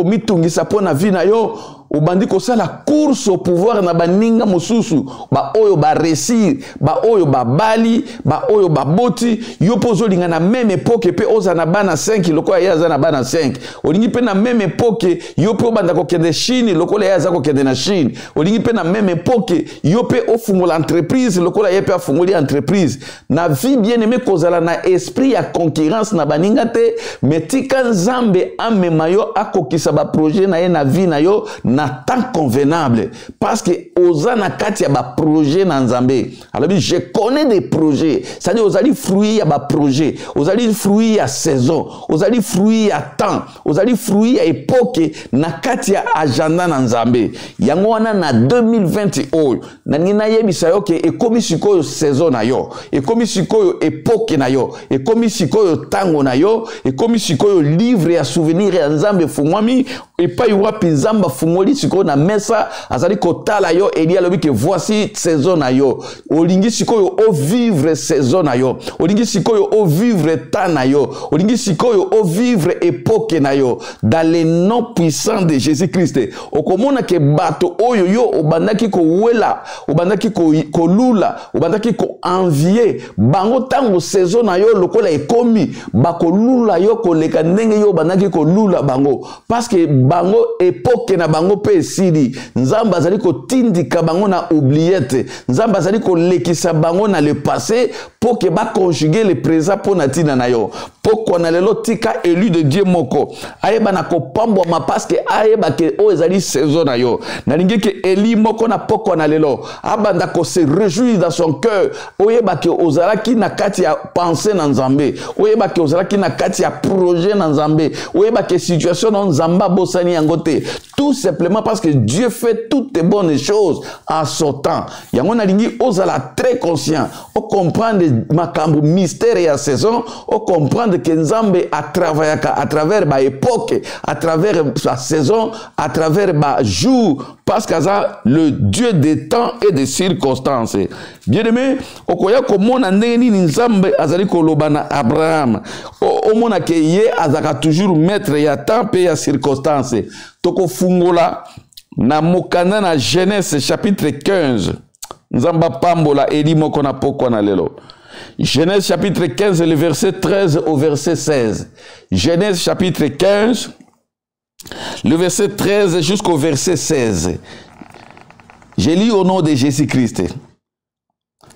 Komitungisa mpo na vie na yo, obandi kosala course au pouvoir na baninga mosusu, baoyo baresir, baoyo babali, baoyo baboti. Yo mpe ozolinga na meme epoke mpe oza na bana 5 lokola ye aza na bana 5. Olingi mpe na meme epoke yo mpe obanda kokende Chine lokola ye aza kokende na Chine. Olingi mpe na meme epoke yo mpe ofungola entreprise lokola ye mpe afungoli entreprise. Na vie, bien aimé, kozala na esprit ya concurrence na baninga te, mais tika Nzambe amema yo, akokisa baprojet na ye na vie na yo na temps convenable, parce que oza na kati ya baprojet na Nzambe. Alobi: "Je connais des projets", c'est-à-dire ozali fruit ya baprojet, ozali fruit ya saison, ozali fruit ya temps, ozali fruit ya époque na kati ya agenda na Nzambe. Yango wana na 2020 oyo, nalingi nayebisa yo ke ekomi sikoyo saison na yo, ekomi sikoyo époque na yo, ekomi sikoyo ntango na yo, ekomi sikoyo livre ya souvenir ya Nzambe efungwami. Epai wapi Nzambe afungoli sikoyo na mesa, azali kotala yo. Eli alobi ke voici saison na yo. Olingi sikoyo ovivre saison na yo, olingi sikoyo ovivre temps na yo, olingi sikoyo ovivre époque na yo, dans le nom puissant de Jésus Christ. Okomona ke bato oyo yo obandaki kowela, obandaki kolula, obandaki koenvier bango, ntango saison na yo lokola ekomi, bakolula yo koleka ndenge yo obandaki kolula bango, parce que bango, époque na bango mpe esili. Nzambe azali kotindika bango na oubliette, Nzambe azali kolekisa bango na le passé mpo ke baconjugue le présent mpo na ntina na yo. Pokwa na lelo, tika élu de Dieu moko ayeba na kopambwama, parce que ayeba ke oyo ezali saison na yo. Nalingi ke élu moko na pokwa na lelo abanda kose réjouir dans son cœur. Oyeba ke ozalaki na kati ya pensée na Nzambe, oyeba ke ozalaki na kati ya projet na Nzambe, oyeba ke situation na Nzambe abosani yango te, tout simplement parce que Dieu fait toutes bonnes choses en son temps. Yango nalingi ozala très conscient, ocomprendre makambo mystère ya saison, ocomprendre ke Nzambe atravaillaka à travers baépoque, à travers sa saison, à travers bajour, parce qu'aza le Dieu des temps et des circonstances. Bien aimé, okoya komona ndenge nini Nzambe azali koloba na Abraham. Omona ke ye azalaka toujours maître ya temps mpe ya circonstance. Tokofungola na mokanda na Genèse chapitre 15. Nzambe apambola élu moko na pokwa na lelo. Genèse chapitre 15, le verset 13 au verset 16. Genèse chapitre 15, le verset 13 jusqu'au verset 16. Je lis au nom de Jésus-Christ.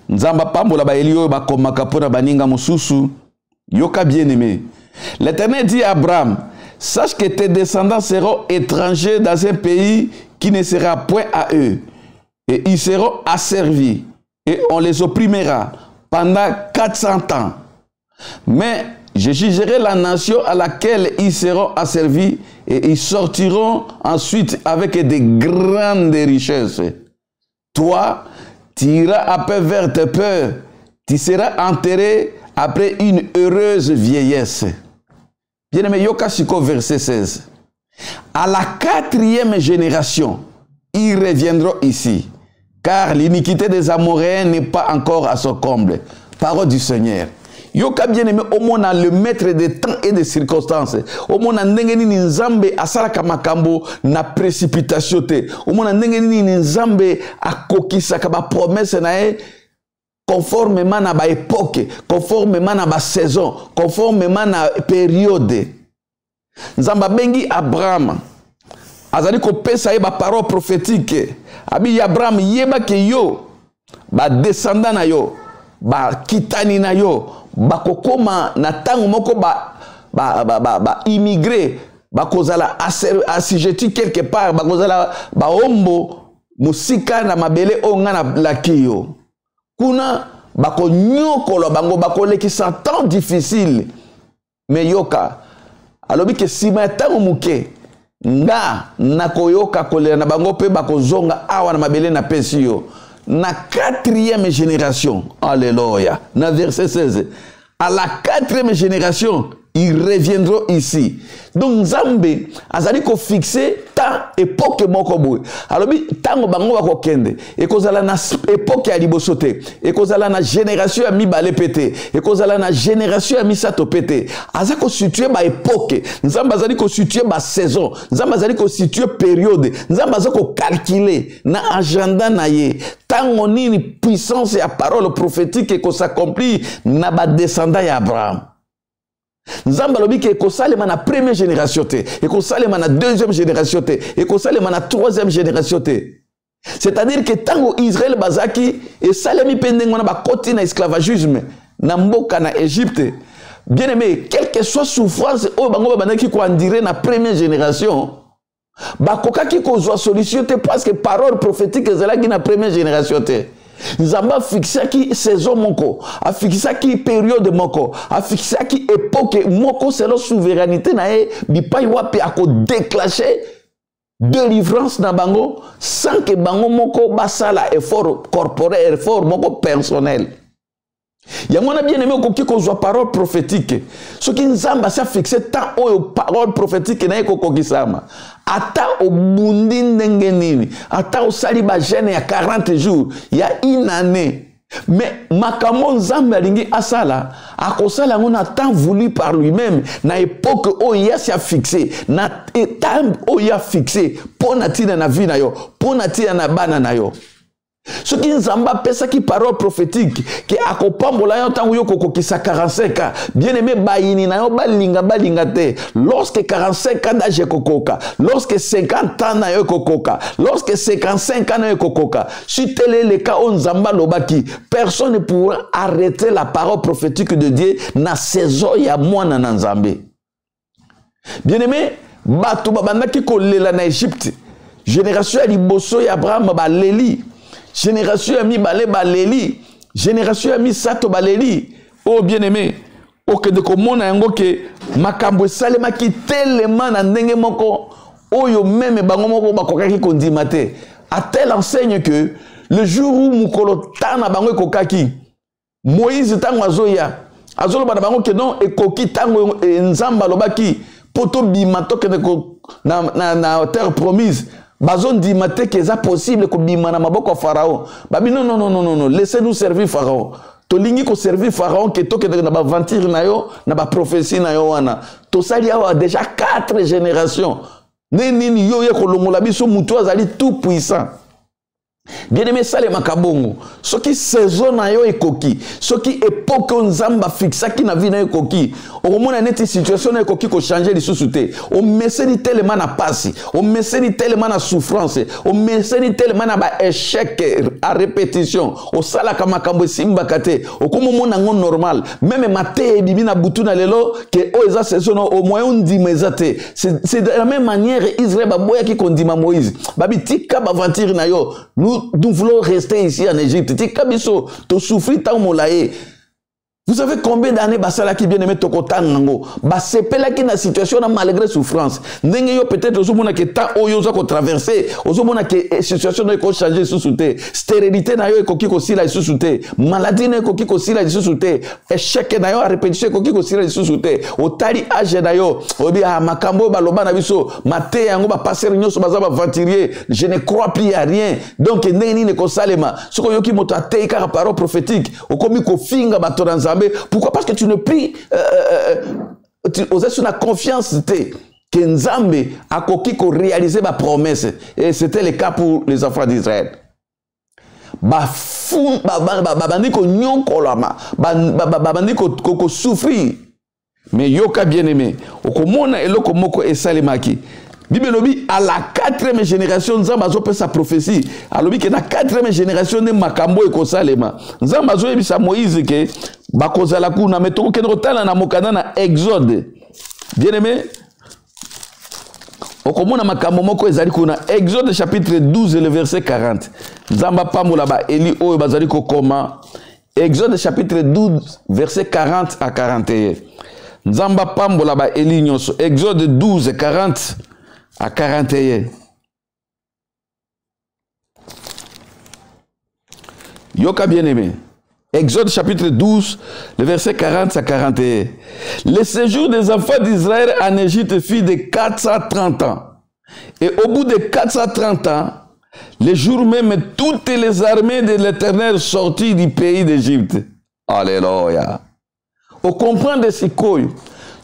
Nzambe apambola baélu oyo bakomaka mpo na baninga mosusu. Yoka, bien-aimé. L'Éternel dit à Abraham: "Sache que tes descendants seront étrangers dans un pays qui ne sera point à eux, et ils seront asservis, et on les opprimera pendant 400 ans. Mais je jugerai la nation à laquelle ils seront asservis, et ils sortiront ensuite avec de grandes richesses. Toi, tu iras à vers tes pères, tu seras enterré après une heureuse vieillesse." Bien-aimé, yoka siko verset 16. "À la quatrième génération, ils reviendront ici, car l'iniquité des Amoréens n'est pas encore à son comble." Parole du Seigneur. Yoka, bien-aimé, omona le maître des temps et des circonstances, omona ndenge nini Nzambe asalaka makambo na précipitation te, omona ndenge nini Nzambe akokisaka bapromesse na ye conformément na baépoque, conformément na basaison, conformément na période. Nzambe abengi Abraham, azali kopesa ye baparole prophétique. Abi: "Abraham, yebaki yo, badescendant na yo, bakitani na yo bakokóma na ntango moko baimmigré, ba, ba, ba bakozala assujetti quelque part, bakozala baombo mosika na mabele oyo ngai nalaki yo. Kuna bakonyokola bango, bakolekisa temps difficile. Mais yoka, alobi ke nsima ya ntango moke, nga nakoyoka kolela na bango mpe bakozonga awa na mabele napesi yo." Na quatrième génération, alléluia, na verset 16, à la quatrième génération. Ils reviendront ici. Donc Nzambe azali ko fixer temps époque moko boye. Alobi tango bango bakokende ekozala na époque ya liboso te, ekozala na génération ya mibale pe te, ekozala na génération ya misato pe te. Aza ko situer ba époque. Nzambe azali ko situer ba saison. Nzambe azali ko situer période. Nzambe aza ko calculer na agenda na ye. Tango nini puissance ya parole prophétique eko s'accomplir na ba descendants ya Abraham. Nzambe alobi ke ekosalema na première génération te, ekosalema na deuxième génération te, ekosalema na troisième génération te. C'est-à-dire que tango Israël bazaki esalemi pe ndenge wana bakoti na esclavagisme na mboka na Égypte. Bien aimé, quelle que soit souffrance oyo bango babandaki ko endurer na première génération, bakokaki kozwa solution te parce que parole prophétique ezalaki na première génération te. Nzambe afixaki saison moko, afixaki période moko, afixaki époque moko selon souveraineté na ye, bipai wapi akodéclencher délivrance na bango sans que bango moko basala effort corporel, effort moko personnel. Yango wana bien aimé okoki kozwa parole prophétique. Soki Nzambe asi afixe temps oyo parole prophétique na ye ekokokisama, ata obundi ndenge nini, ata osali ba jeûne ya 40 jours, ya une année, mais makambo Nzambe alingi asala, akosala yango na temps voulu par lui-même, na époque oyo ye asi afixe, na temps oyo ye afixe mpo na ntina na vie na yo, mpo na ntina na bana na yo. Soki Nzambe apesaki parole prophétique ke akopambola yo ntango yo kokokisa 45 ans, bien-aimé, bayini na yo balinga balinga te. Lorsque 45 ans d'âge ekokoka, lorsque 50 ans na yo ekokoka, lorsque 55 ans na yo ekokoka, si tel est le cas oyo Nzambe alobaki, personne ne pourra arrêter la parole prophétique de Dieu na saison ya mwana na Nzambe. Bien-aimé, bato babandaki kolela na Égypte. Génération ya liboso ya Abraham baleli, génération ya mibale baleli, génération ya misato baleli. Oh bien-aimé, okende komona yango ke makambo esalemaki telema na ndenge moko oyo meme bango moko bakokaki kondima te. À telle enseigne que le jour où mokolo ta na bango ekokaki, Moïse ntango azoya azoloba na bango ke non, ekoki ntango Nzambe alobaki po tobima tokende na terre promise. Bazondima te ke eza possible kobima na maboko ya Pharaon. Babi non, non, non, non, non, non, laissez-nous servir Pharaon. Tolingi koservir Pharaon ke tokende na baventure na yo, na baprophétie na yo wana. Tosali awa déjà 4 générations. Nde nini yo ye kolongola biso mutu azali tout puissant. Bien-aimé, salemaka bongo. Soki saison na yo ekoki, soki époque oyo Nzambe afixaki na vie na yo ekoki, okomona neti situation na yo ekoki kochanger lisusu te. Omeseni telema na pasi, omeseni telema na souffrance, omeseni telema na ba échec à répétition, osalaka makambo esimbaka te, okomomona yango normal. Même mateya ebimi na butu na lelo ke oyo eza saison na yo, au moyen ondima eza te. C'est de la même manière Israël baboyaki kondima Moïse. Babi tika baventure na yo. Nous, nous voulons rester ici en Égypte. Tika biso, to souffrir tant molaye. Vous savez combien d'années basalaki bien aimé tokotanga yango? Basepelaki na situation na malgré souffrance. Ndenge yo peut-être ozomona ke temps oyo oza ko traverser, ozomona ke situation na yo eko changer lisusu te. Stérilité na yo ekoki kosila lisusu te. Maladie na yo ekoki kosila lisusu te. Échec na yo à répétition ekoki kosila lisusu te. Otali âge na yo, oyebi, ah, makambo oyo baloba na biso, mateya yango ba pasteur nyonso baza ba aventurier, je ne crois plus à rien. Donc ndenge nini ekosalema? Soki oyoki moto atei kaka parole prophétique, okomi kofinga bato na Nzambe. Pourquoi? Parce que tu ne pries tu, oza sur la confiance te que Nzambe akoki ko réaliser ba promesse. Et c'était le cas pour les enfants d'Israël. Ba fou, ba, ba, ba, ba, bandi ko nyonkolama, ba, ba, ba, ba, bandi ko, ko, ko souffrir. Mais yoka bien-aimé, okomona eloko moko esalemaki. Bible elobi à la 4e génération Nzambe azopesa prophétie. Alobi ke na 4e génération nde makambo ekosalema. Nzambe azoyebisa Moïse ke bakozala kuna, mais tokokende kotala na mokanda na Exode. Bien-aimé, okomona makambo moko ezali kuna. Exode chapitre 12 le verset 40. Nzambe apambola ba Eli oyo bazali kokoma. Exode chapitre 12 verset 40 à 41. Nzambe apambola ba Eli nyonso. Exode 12 40 à 41. Yoka bien-aimé. Exode chapitre 12, le verset 40 à 41. Le séjour des enfants d'Israël en Égypte fut de 430 ans. Et au bout de 430 ans, le jour même, toutes les armées de l'Éternel sortirent du pays d'Égypte. Alléluia. Ocomprendre sikoyo,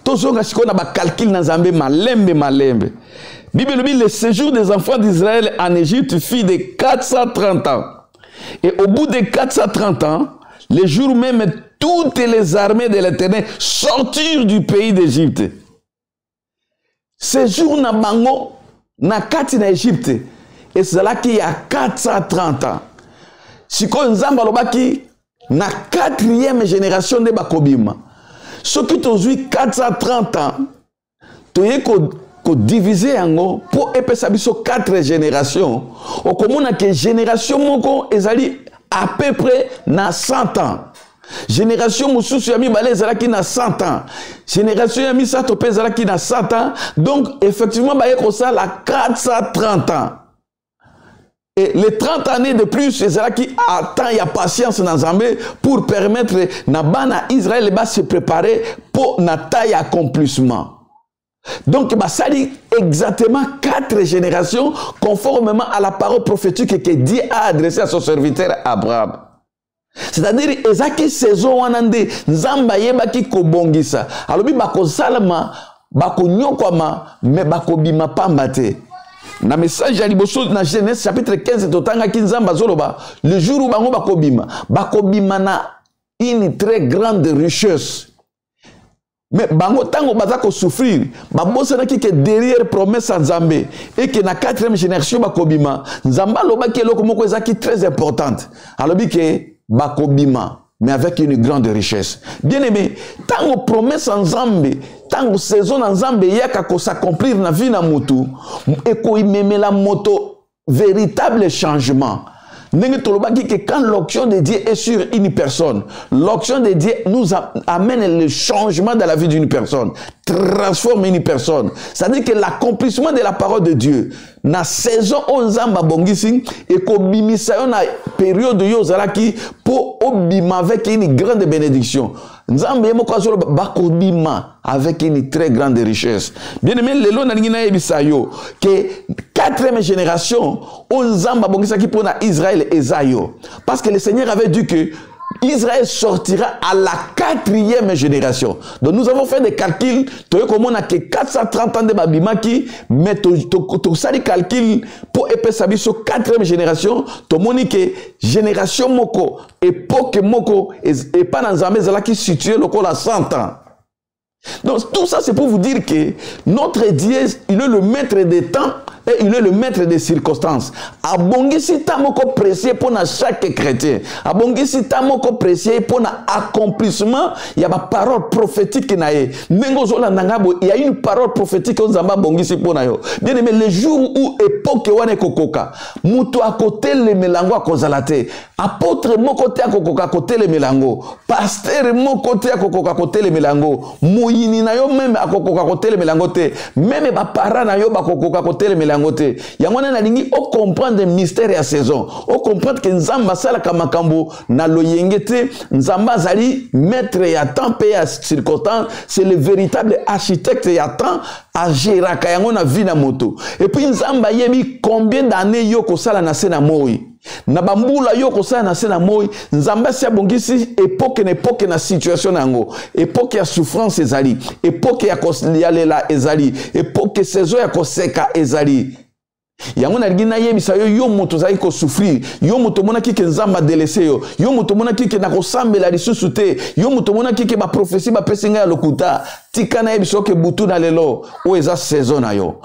tozonga sikoyo na bacalcul na Nzambe malembe malembe. Bible elobi: le séjour des enfants d'Israël en Égypte fut de 430 ans. Et au bout de 430 ans, le jour même, toutes les armées de l'Éternel sortirent du pays d'Égypte. Séjour na bango na kati na Égypte ezalaki ya 430 ans. Sikoyo Nzambe alobaki na quatrième génération nde bakobima. Soki tozwi 430 ans, toye kodivise yango mpo epesa biso 4 génération, okomona ke génération moko ezali à peu près na 100 ans, génération mosusu ya mibale ezalaki na 100 ans, génération ya misato mpe ezalaki na 100 ans. Donc effectivement baye kosala 430 ans. Et les 30 années de plus ezalaki à temps ya patience na Nzambe pour permettre na bana Israël ba se préparer mpo na temps ya accomplissement. Donc basali exactement quatre générations, conformément à la parole prophétique que Dieu a adressée à son serviteur Abraham. C'est-à-dire ezaki saison wana nde Nzambe ayebaki kobongisa. Alobi bakosalama, bakonyokwama, me bakobima pamba te. Na message ya liboso na Genèse chapitre 15, totangaki Nzambe azoloba: le jour où bango bakobima, bakobima na une très grande richesse. Mais bango, ntango baza kosouffrir, babosanaki ke derrière promesse ya Nzambe eke na quatrième génération bakobima, Nzambe alobaki eloko moko ezalaki très importante. Alobi ke bakobima mais avec une grande richesse. Bien aimé, ntango promesse ya Nzambe, ntango saison na Nzambe eyaka kosaccomplir na vie na motu, ekoimemela moto véritable changement. Ndenge tolobaki que quand l'onction de Dieu est sur une personne, l'onction de Dieu nous amène le changement dans la vie d'une personne, transforme une personne. C'est-à-dire que l'accomplissement de la parole de Dieu na saison oyo Nzambe abongisi ekobimisa yo na période yo ozalaki mpo obima avec une grande bénédiction. Nzambe ye moko azoloba bakobima avec une très grande richesse. Bien aimé, lelo nalingi nayebisa yo ke quatrième génération oyo Nzambe abongisaki mpo na Israël eza yo, parce que le Seigneur avait dit que Israël sortira à la quatrième génération. Donc nous avons fait des calculs, toye komona ke 430 ans de babimaki, mais tosali calcul po epesa biso quatrième génération, tomoni ke génération moko, époque moko epa na Nzambe ezalaki situé lokola 100 ans. Donc tout ça, c'est pour vous dire que notre Dieu, il est le maître des temps et il est le maître des circonstances. Abongisi temps moko précieux pour chaque chrétien. Abongisi temps moko précieux pour accomplissement ya ba parole prophétique na ye. Ndenge ozolanda nga boye, il y a une parole prophétique oyo Nzambe abongisi mpo na yo. Bien aimé, le jour où époque wana ekokoka, moto akotelemela yango akozala te. Apôtre moko te akokoka kotelemela yango. Pasteur moko te akokoka kotelemela yango. Moyini na yo même akokoka kotelemela yango te. Même baparents na yo bakokoka kotelemela yango te. Yango wana nalingi ocomprendre mystère ya saison, ocomprendre ke Nzambe asalaka makambo na loyenge te. Nzambe azali maître ya temps mpe ya circonstance. C'est le véritable architecte ya temps, agéraka yango na vie na moto. Et puis Nzambe ayebi combien d'années yo kosala na se na moi, na bambula yo kosala na se na moi. Nzambe asi abongisi époque na époque na situation na yango. Époque ya souffrance ezali, époque ya kolela ezali, époque saison ya koseka ezali. Yango nalingi nayebisa yo: yo moto ozalaki kosouffrir, yo moto omonaki ke Nzambe adélaissé yo, yo moto omonaki ke nakosambela lisusu te, yo moto omonaki ke baprophétie bapesi ngai ya lokuta, tika nayebisa yo ke butu na lelo oyo eza saison na yo.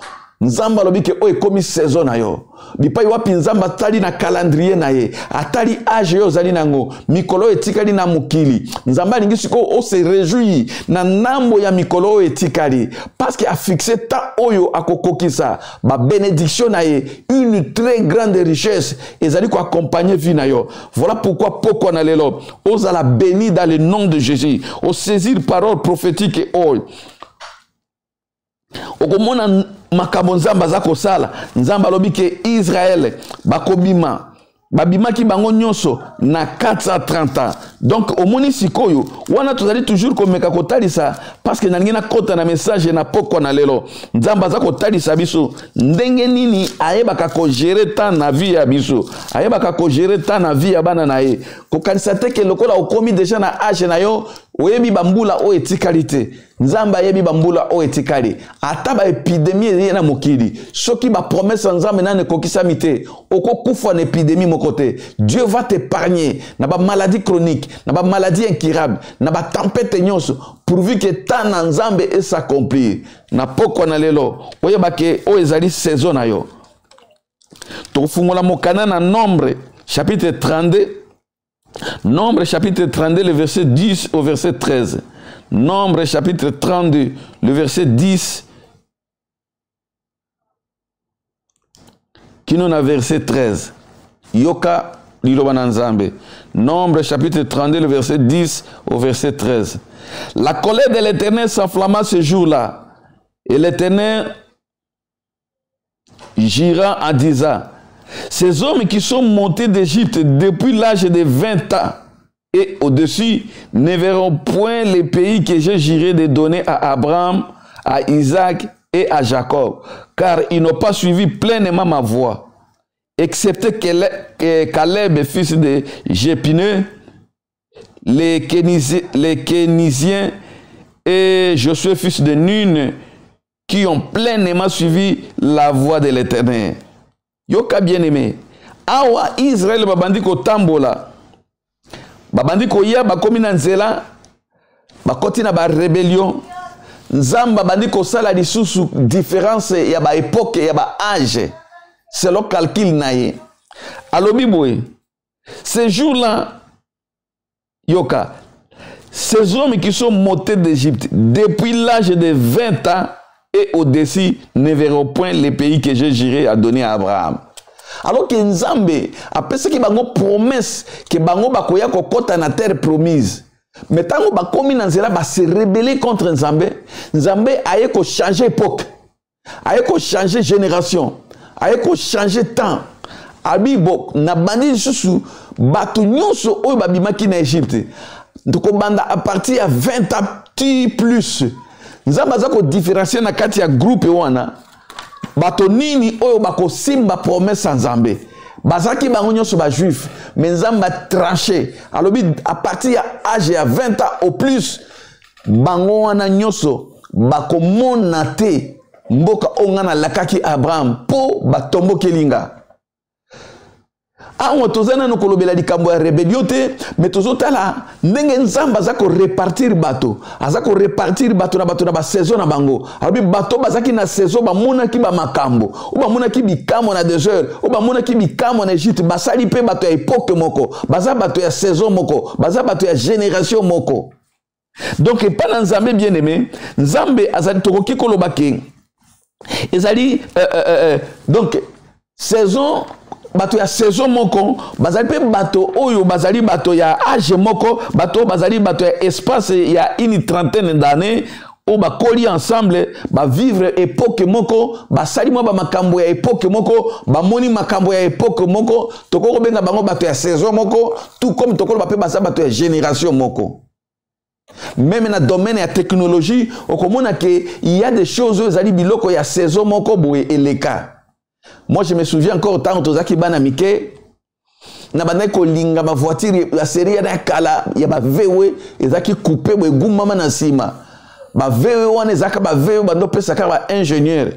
Nzambe alobi ke oyo ekomi saison na yo. Bipai wapi Nzambe atali na calendrier na ye, atali âge oyo ozali nango, mikolo oyo etikali na mokili, Nzambe alingi sikoyo ose réjouir na ndambo ya mikolo oyo etikali, parce que afixe temps oyo akokokisa babénédiction na ye. Une très grande richesse ezali koaccompagne vie na yo. Voilà pourquoi pokwa na lelo ozala béni dans le nom de Jésus. Osaisir parole prophétique oyo, okomona makambo Nzambe aza kosala. Nzambe alobi ke Israele bakobima, babimaki bango nyonso na 430 ans. Donc omoni sikoyo wana tozali toujours komeka kotalisa, parce que nalingi nakota na message na pokwa na lelo. Nzambe aza kotalisa biso ndenge nini ayebaka kogere temps na vie ya biso, ayebaka kogere temps na vie ya bana na ye. Kokanisa te ke lokola okomi deja na age na yo, oyebi bambula oyo etikali te. Nzambe ayebi bambula oyo etikali. Ata baepidemie eye na mokili, soki bapromese ya Nzambe nani ekokisami te, okokufa na epidemie moko te. Dieu va t'épargner na bamaladie chronique, na bamaladie incurable, na batempete nyonso, pourvu que temps na Nzambe esaccomplir. Na pokwa na lelo, oyeba ke oyo ezali saison na yo. Tokofungola mokanda na Nombre chapitre 32. Nombre chapitre 32, le verset 10 au verset 13. Nombre chapitre 32, le verset 10 kino na verset 13. Yoka liloba na Nzambe. Nombre chapitre 32, le verset 10 au verset 13. La colère de l'Éternel s'enflamma ce jour-là, et l'Éternel jura en disant: ces hommes qui sont montés d'Égypte depuis l'âge de 20 ans et au-dessus ne verront point les pays que j'ai juré de donner à Abraham, à Isaac et à Jacob, car ils n'ont pas suivi pleinement ma voix, excepté Caleb, fils de Jephunnée, les Kénisiens et Josué, fils de Nun, qui ont pleinement suivi la voie de l'Éternel. Yoka bien-aimé, awa Israël babandi kotambola, babandi koya, bakomi na nzela, bakoti na ba rébellion. Nzambe abandi kosala lisusu différence ya ba époque, ya ba âge, selon calcul na ye. Alobi boye, ces jours-là, yoka, ces hommes qui sont montés d'Égypte depuis l'âge de 20 ans et au-dessus ne verront point les pays que j'ai juré à donner à Abraham. Alors que Nzambe apesaki bango promesse que bango bakoya kokota na terre promise. Mais tango bakomi na nzela ba se rebeller contre Nzambe, Nzambe aye ko changer époque, aye ko changer génération, aye ko changer temps. Abi bo na bandi lisusu bato nyonso oyo babimaki na Égypte. Tokobanda à partir ya 20 ans ti plus. Nzambe aza ko différencier na kati ya groupe wana bato nini oyo bakosimba promesse ya Nzambe. Bazalaki bango nyonso ba juif, mais Nzambe a tranché. Alobi à partir ya âge ya 20 ans au plus, bango wana nyonso bakomona te mboka oyo nga nalakaki Abraham mpo batombokeli nga. Awa toza nano kolobela likambo ya rébellion te, mais tozotala ndenge Nzambe aza korepartir bato, aza korepartir bato na bato na basaison na bango. Alobi bato bazalaki na saison, bamonaki bamakambo, oyo bamonaki bikamwa na désert, oyo bamonaki bikamwa na Égypte, basali mpe bato ya époque moko, baza bato ya saison moko, baza bato ya génération moko. Donc epai na Nzambe bien-aimé, Nzambe azali, tokoki koloba ke ezali donc saison, bato ya saison moko bazali mpe bato oyo bazali bato ya âge moko, bato oyo bazali bato ya espace ya une trentaine d'années, oyo bakoli ensemble, bavivre époque moko, basali mwa bamakambo ya époque moko, bamoni makambo ya époque moko. Tokoki kobenga bango bato ya saison moko, tout comme tokoloba mpe baza bato ya génération moko. Même na domaine ya technologie, okomona ke il y a des choses oyo ezali biloko ya saison moko boye eleka. Moi je me souviens encore ntango tozalaki bana mike, na bandaki kolinga ba voiture ya série ya kala ya ba VW, ezalaki coupé boye egumbama na nsima. Ba VW wana ezalaka ba VW bando opesaka ba ingénieur.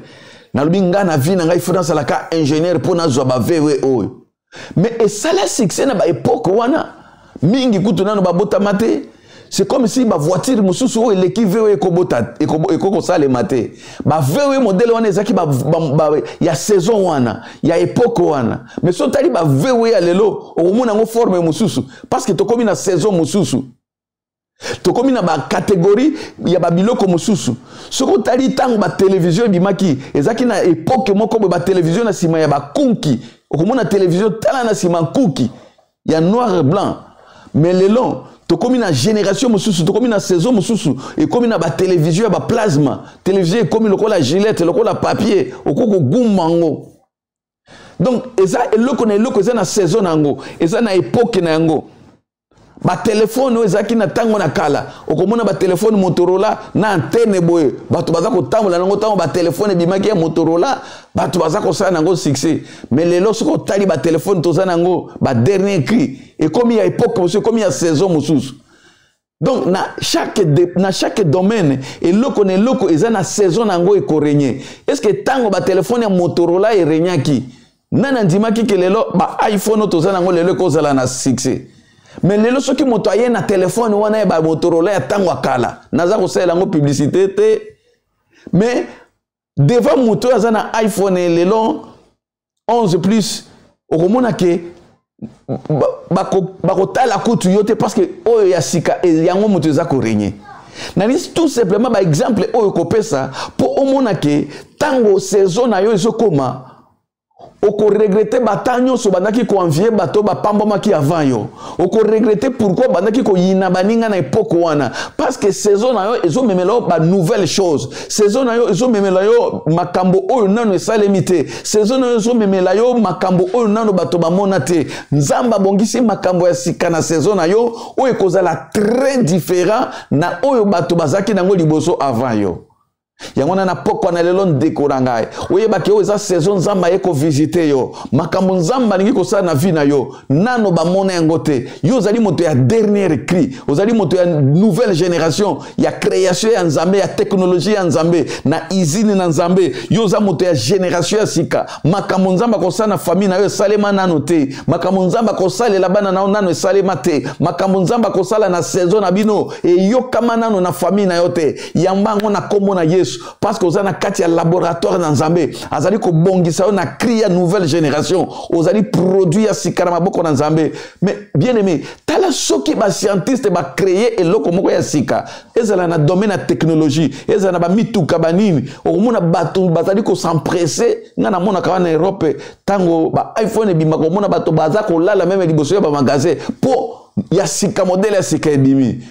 Nalobi nga na vie na ngai faut nasalaka ingénieur mpo nazwa ba VW oyo. Mais esala succès na ba époque wana, mingi kutu nano babotama te. C'est comme si ba voiture mosusu oyo eleki VW ekobota, ekokosalema te. Ba VW modèle wana ezalaki ya saison wana, ya époque wana. Mais soki otali ba VW ya lelo, okomona yango forme mosusu, parce que tokomi na saison mosusu. Tokomi na ba catégorie ya ba biloko mosusu. Soki otali ntango ba télévision ebimaki, ezalaki na époque moko boye ba télévision na nsima ya bakunki. Okomona télévision tala na nsima nkuki ya noir et blanc. Mais lelo tokomi na génération mosusu, tokomi na saison mosusu, ekomi na ba télévision ya ba plasma. Télévision ekomi lokola gilette, lokola papier, okoki kogumba yango. Donc eza eloko na eloko, eza na saison na yango, eza na époque na yango. Batelefone oyo ezalaki na ntango na kala, okomona batelefone Motorola na antenne boye, bato baza kotambola nango. Ntango batelefone ebimaki ya Motorola, bato baza kosala nango succès. Mais lelo soki otali batelefone toza nango, badernier cri, ekomi ya epoke mosusu, ekomi ya saison mosusu. Donc na chaque domaine, eloko na eloko eza na saison na yango ekoregne. Est ce que ntango batelefone ya Motorola eregnaki, nani andimaki ke lelo ba iPhone oyo toza nango lelo ekozala na succès? Mais lelo soki moto aye na telefone wana ya bamotorola ya ntango ya kala, naza kosalela yango publicité te, mais devant moto oyo aza na iPhone lelo 11 plus, okomona ke bakotala kutu yo te, parce que oyo ya sika yango moto eza koregne. Nalingi tout simplement baexemple oyo kopesa mpo omona ke ntango saison na yo ezokoma, okoregrete bata nyonso obandaki koenvie bato bapambwamaki avant yo. Okoregrete pourquoi obandaki koyina baninga na epoke wana, parce que saison na yo ezomemela yo banouvelle chose, saison na yo ezomemela yo makambo oyo nano esalemi te, saison na yo ezomemela yo makambo oyo nano bato bamona te. Nzambe abongisi makambo ya sika na saison na yo oyo ekozala très différent na oyo bato bazalaki nango liboso avant yo. Yango wana na pokwa na lelo, ndeko na ngai, oyebaki oyo eza saison Nzambe aye kovisite yo. Makambo Nzambe alingi kosala na vie na yo, nano bamona yango te. Yo ozali moto ya dernier cri, ozali moto ya nouvelle génération, ya création ya Nzambe, ya technologie ya Nzambe, na usine na Nzambe. Yo oza moto ya génération ya sika. Makambo Nzambe akosala na famille na yo esalema nano te. Makambo Nzambe akosalela bana na yo nano esalema te. Makambo Nzambe akosala na saison na bino eyokama nano na famille na yo te. Yamba yango na kombo na Yesu, parce que oza na kati ya laboratoire na Nzambe. Azali kobongisa yo na cri ya nouvelle génération. Ozali produit ya sika na maboko na Nzambe. Mais bien aimé, tala, soki bascientiste bacreye eloko moko ya sika, ezala na domaine ya technologie, ezala na bamituka banini, okomona bato bazali kosempresse. Ngai namonaka wana na Europe, ntango ba iPhone ebimaka, omona bato baza kolala meme liboso ya bamagasin mpo ya sika, modele ya sika ebimi.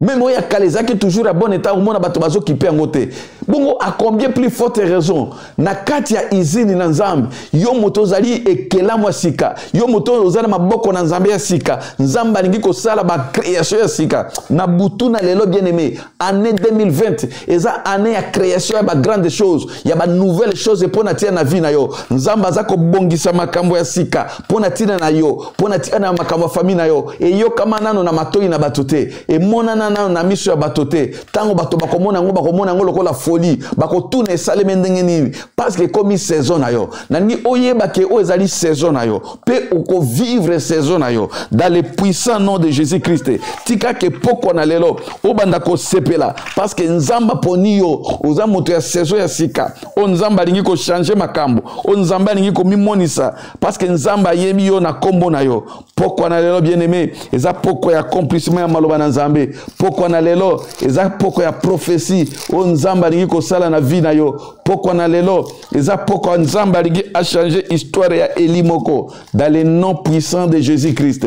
Meme oyo ya kala ezalaki toujours ya bon état, omona bato bazokipe yango te. Bongo à combien plus forte raison na kati ya izini na Nzambe, yo moto ozali ekelamu ya sika, yo moto oyo oza na maboko na Nzambe ya sika, Nzambe alingi kosala bacréation ya sika na butu na lelo. Bien aimé, année 2020 eza année ya création ya bagrande chose, ya banouvelle chose mpo na ntina na vie na yo. Nzambe aza kobongisa makambo ya sika mpo na ntina na yo, mpo na ntina na makambo ya famille na yo. Eyokama nano na matoi na bato te, emonana nano na miso ya bato te. Ntango bato bakomona yango, bakomona yango lokola folie, bakotuna esalemi ndenge nini, parce que ekomi saison na yo. Nalingi oyeba ke oyo ezali saison na yo, mpe okovivre saison na yo dans le puissant nom de Jésus Christ. Tika ke pokwa na lelo obanda kosepela, parce que Nzambe aponi yo. Oza moto ya saison ya sika oyo Nzambe alingi kochange makambo, oyo Nzambe alingi komimonisa, parce que Nzambe ayebi yo na nkombo na yo. Pokwa na lelo, bien aimé, eza pokwa ya accomplissement ya maloba na Nzambe. Pokwa na lelo eza pokwa ya prophétie oyo Nzambe alingi kosala na vie na yo. Pokwa na lelo eza pokwa Nzambe alingi achange histoire ya eli moko dans le nom puissant de Jésus Christ.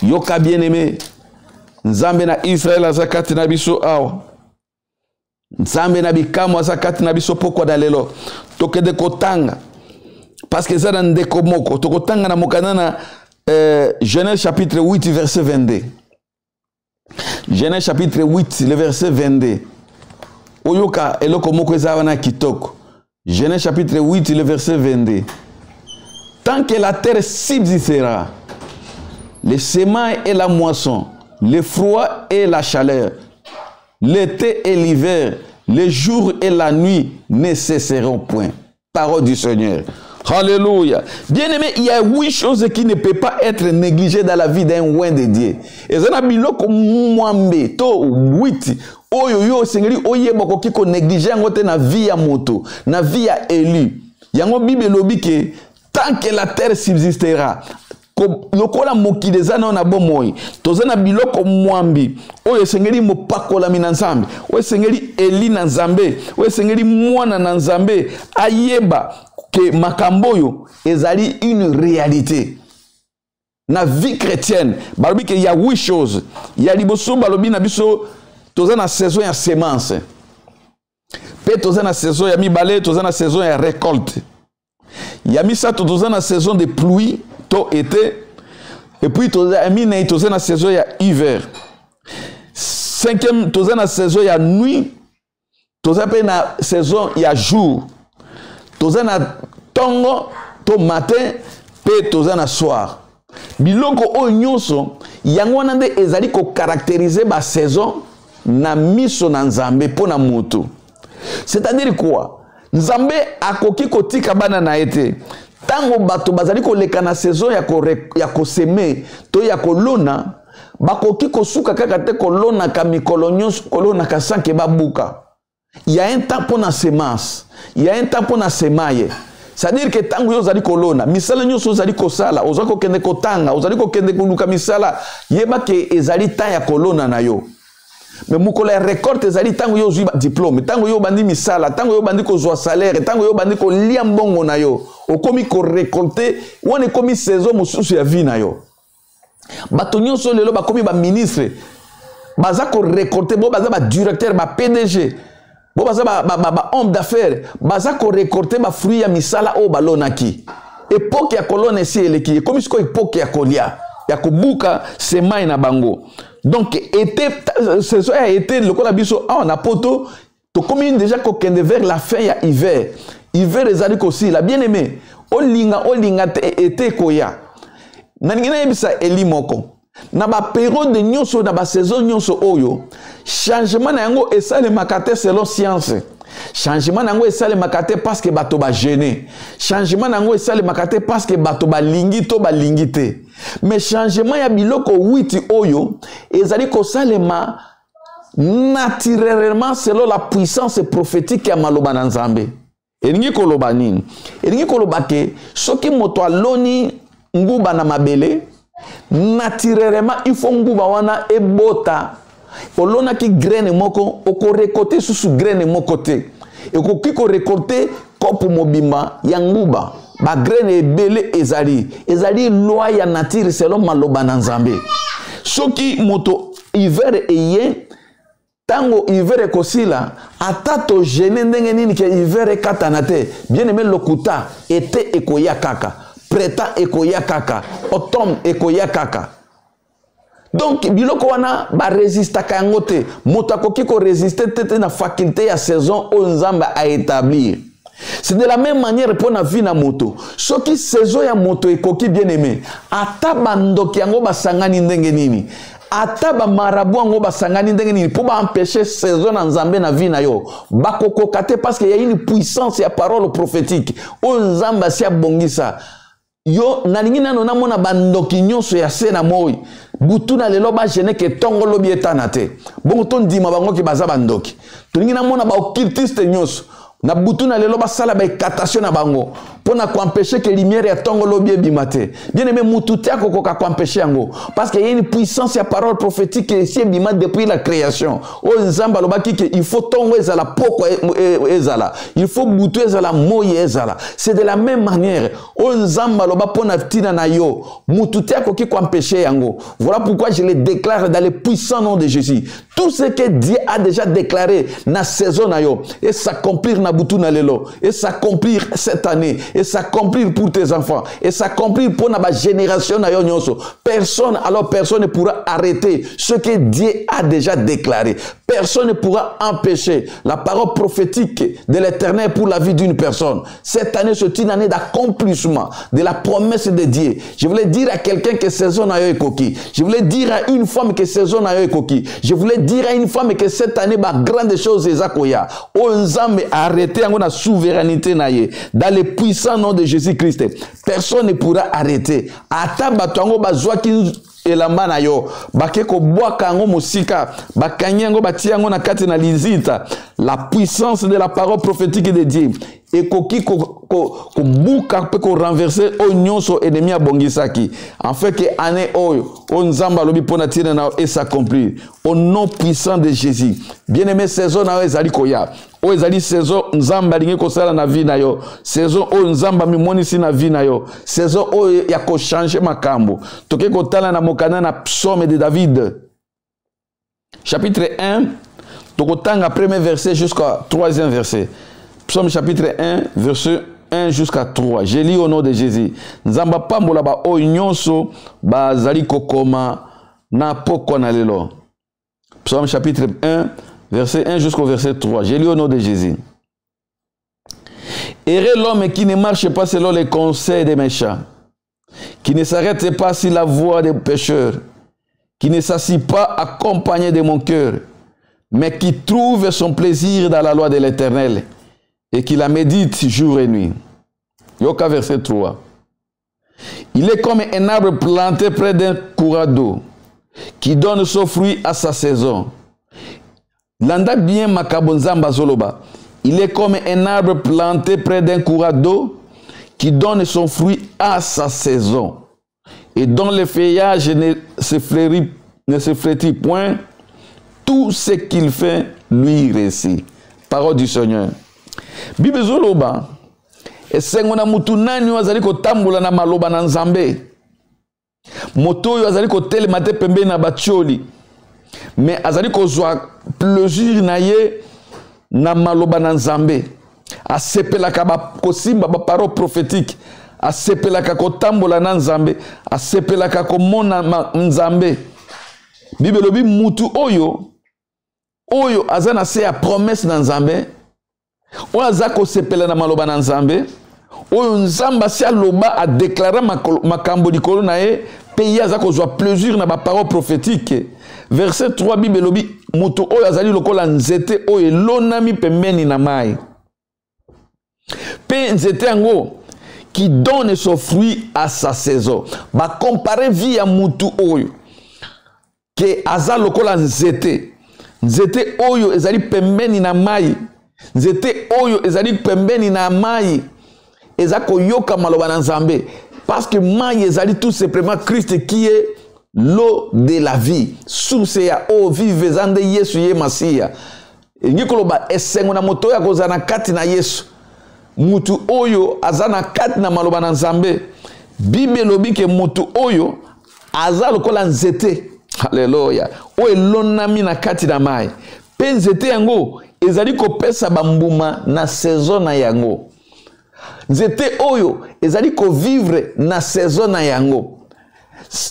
Yoka, bien aimé, Nzambe na Israel aza kati na biso awa. Nzambe na bikamwa aza kati na biso. Pokwa na lelo tokende kotanga, parce que eza na ndeko moko. Tokotanga na mokanda na Genèse chapitre 8 verset 22. Genèse chapitre 8, le verset 22. Oyoka eloko moko eza wana kitoko. Genèse chapitre 8, le verset 22: Tant que la terre subsistera, le semaille et la moisson, le froid et la chaleur, l'été et l'hiver, le jour et la nuit ne cesseront point. Parole du Seigneur. Alléluia. Bien aimé, il y a huit choses qui ne peuvent pas être négligées dans la vie d'un oint de Dieu. Eza na biloko mwambe to huit oyo yo osengeli oyeba, okoki konéglige yango te na vie ya moto, na vie ya élu. Yango Bible elobi ke tant que la terre subsistera, lokola mokili eza nano na bomoi, toza na biloko mwambi oyo esengeli mopakolami na Nzambe, oyo esengeli eli na Nzambe, oyo esengeli mwana na Nzambe ayeba ke makambo oyo ezali une réalité na vie chrétienne. Balobi ke ya huit choses. Ya liboso, balobi na biso toza na saison ya semence, mpe toza na saison ya mibale, toza na saison ya récolte. Ya misato, toza na saison de pluie to été. Et puis toza ya minei, toza na saison ya hiver. Cinquième, toza na saison ya nuit, toza mpe na saison ya jour, toza na ntongo to matin, mpe toza na soir. Biloko oyo nyonso, yango wana nde ezali kocaractériser basaison na miso na Nzambe mpo na moto. C'est-à-dire quoi? Nzambe akoki kotika bana na ye te. Ntango bato bazali koleka na saison ya kosemer to ya kolona, bakoki kosuka kaka te kolonaka mikolo nyonso, kolonaka sans que babuka. Il y a un temps mpo na semence, il y a un temps mpo na semaille. C'est-à-dire que ntango yo ozali kolona, misala nyonso ozali kosala, ozali kokende kotanga, ozali kokende koluka misala, yeba ke ezali temps ya kolona na yo. Mais mokolo ya récolte ezali ntango yo ozwi diplôme, ntango yo obandi misala, ntango yo obandi kozwa salaire, ntango yo obandi kolia mbongo na yo, okomi korécolter. Wana ekomi saison mosusu ya vie na yo. Bato nyonso lelo bakomi baministre, baza korécolter. Bo baza badirecteur, ba PDG, bo baza bahomme ba d'affaires, baza korécolter bafruit ya misala oyo balonaki. Époque ya kolona esi eleki, ekomi sikoyo époque ya kolia, ya kobuka semai na bango. Donc été, saison ya été, lokola biso awa na Poto tokomi déjà kokende vers la fin ya hiver, hiver ezali kosila. Bien aimé, olinga olinga te, été ekoya. Nalingi nayebisa eli moko: na bapériode nyonso, na basaison nyonso oyo, changement na yango esalemaka te selon science. Changement na yango esalemaka te parce que bato bajeûner. Changement na yango esalemaka te parce que bato balingi to balingi te. Mais changement ya biloko 8 oyo ezali kosalema naturellement selon la puissance prophétique ya maloba na Nzambe. Elingi koloba nini? Elingi koloba ke soki moto aloni nguba na mabele, naturellement il faut nguba wana ebota. Olonaki graine moko, okorécolter susu graine moko te. Ekoki korécolter kopo mobimba ya nguba, bagraine ebele. Ezali loi ya nature selon maloba na Nzambe. Soki moto, hiver eye, ntango hiver ekosila, ata tojeûner ndenge nini ke hiver ekatana te, bien aimé, lokuta. Été ekoya kaka, printemps ekoya kaka, automne ekoya kaka. Donc biloko wana barésistaka yango te. Moto akoki korésister te te na faculté ya saison oyo Nzambe aétablir. C'est de la même manière mpo na vie na moto. Soki saison ya moto ekoki, bien aimé, ata bandoki yango basangani ndenge nini, ata bamarabout yango basangani ndenge nini mpo baempêcher saison na Nzambe na vie na yo, bakokoka te, parce que ya une puissance ya parole prophétique oyo Nzambe asi abongisa yo. Nalingi nano namona bandoki nyonso ya se na moi, butu na lelo bajeûner ke ntongo lobi etana te, bongo tondima bango ke baza bandoki. Tolingi namona baoccultiste nyonso na butu na lelo basala baincantation na bango mpo na koempêcher ke lumière ya ntongo lobi ebima te. Bien aimé, mutu te akokoka koempêcher yango, parce que ya une puissance ya parole prophétique esi ebima depuis la création, oyo Nzambe alobaki ke il faut ntongo ezala, pokwa ezala, il faut butu ezala, moi ezala. C'est de la même manière, oyo Nzambe aloba mpo na ntina na yo, mutu te akoki koempêcher yango. Voilà pourquoi je le déclare dans le puissant nom de Jésus: tout ce que Dieu a déjà déclaré na saison na yo et s'accomplir na butu na lelo, et s'accomplir cette année, et s'accomplir pour tes enfants, et s'accomplir pour na génération na yo nyonso. Personne, alors personne ne pourra arrêter ce que Dieu a déjà déclaré. Personne ne pourra empêcher la parole prophétique de l'Éternel pour la vie d'une personne. Cette année, c'est une année d'accomplissement de la promesse de Dieu. Je voulais dire à quelqu'un que saison na yo ekoki. Je voulais dire à une femme que saison na yo ekoki. Je voulais dire à une femme que cette année, ba grande chose ezakoya, oyo Nzambe arrêté yango na souveraineté na ye. Dans le puissant nom de Jésus-Christ, personne ne pourra arrêter. Ata bato yango bazwaki elamba na yo, bake kobwaka yango mosika, bakangi yango, batia yango na kati na lizita, la puissance de la parole prophétique de Dieu ekoki kobuka mpe korenverser oyo nyonso ennemi abongisaki, afin ke année oyo, oyo Nzambe alobi mpo na ntina na yo es'accomplir au nom puissant de Jésus. Bien aimé, saison na yo ezali koya. Oyo ezali saison Nzambe alingi kosala na vie na yo, saison oyo Nzambe amimonisi na vie na yo, saison oyo ya kochanger makambo. Toke kotala na mokanda na Psaume de David, chapitre 1. Tokotanga premier verset jusqu'à troisième verset. Psaume chapitre 1, verset 1 jusqu'à 3. Je lis au nom de Jésus. Nzambe apambola ba oyo nyonso bazali kokoma na pokwa na lelo. Psaume chapitre 1, verset 1 jusqu'au verset 3. Je lis au nom de Jésus. Heureux l'homme qui ne marche pas selon les conseils des méchants, qui ne s'arrête pas sur la voie des pécheurs, qui ne s'assit pas accompagné de mon cœur, mais qui trouve son plaisir dans la loi de l'Éternel et qui la médite jour et nuit. Yoka verset 3. Il est comme un arbre planté près d'un courant d'eau, qui donne son fruit à sa saison. Landa bien makambo Nzambe azoloba. Il est comme un arbre planté près d'un courant d'eau qui donne son fruit à sa saison et dont le feuillage ne se fleurit, ne se flétrit point. Tout ce qu'il fait lui réussit. Parole du Seigneur. Bible ezoloba esengo na mutu nani oyo azali kotambola na maloba na Nzambe. Moto oyo azali kotelema te pembeni na batioli, mais azali kozwa plaisir na ye na maloba na Nzambe. Asepelaka ba, kosimba baparole prophétique, asepelaka kotambola na Nzambe, asepelaka komona Nzambe. Bible elobi mutu oyo oyo aza na se ya promesse na Nzambe, oyo aza kosepela na maloba na Nzambe, oyo Nzambe asi aloba, adeklara makambo likolo na ye, mpe ye aza kozwa plaisir na baparole prophétique. Verset 3, Bible elobi moto oyo azali lokola nzete oyo elonami pembeni na mai, mpe nzete yango qui donne son fruit à sa saison. Bacompare vie ya mutu oyo ke aza lokola nzete, nzete oyo ezali pembeni na mai, nzete oyo ezali pembeni na mai eza koyoka maloba na Nzambe, parce que mai ezali tout simplement Christ qui est l'eau de la vie, source ya eau vive eza nde Yesu ye Masiya. Elingi koloba esengo na moto oyo akozala na kati na Yesu, mutu oyo aza na kati na maloba na Nzambe. Bible elobi ke mutu oyo aza lokola nzete, haleluya, oyo elonami na kati na mai, mpe nzete yango ezali kopesa bambuma na saison na yango. Nzete oyo ezali kovivre na saison na yango,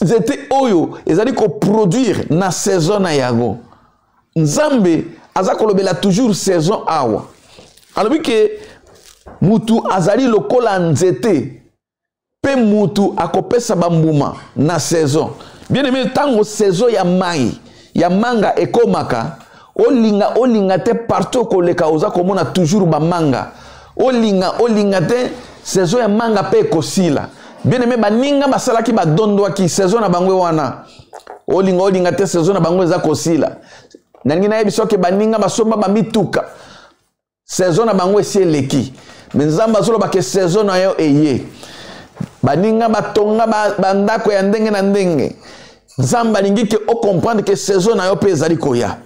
nzete oyo ezali koproduire na saison na yango. Nzambe aza kolobela toujours saison awa. Alobi ke mutu azali lokola nzete mpe mutu akopesa bambuma na saison. Bien aimé, ntango saison ya mai ya manga ekomaka, olinga olinga te, partout okoleka oza komona toujours bamanga. Olinga olinga te, saison ya manga mpe ekosila. Bien aimé, baninga basalaki badondwaki saison na bango wana. Olinga olinga te, saison na bango eza kosila. Nalingi nayebi soki baninga basomba bamituka, saison na bango esi eleki, me Nzambe azoloba ke saison na yo eye. Baninga batonga bandako ya ndenge na ndenge, Nzambe alingi ke ocomprendre ke saison na yo mpe ezali koya.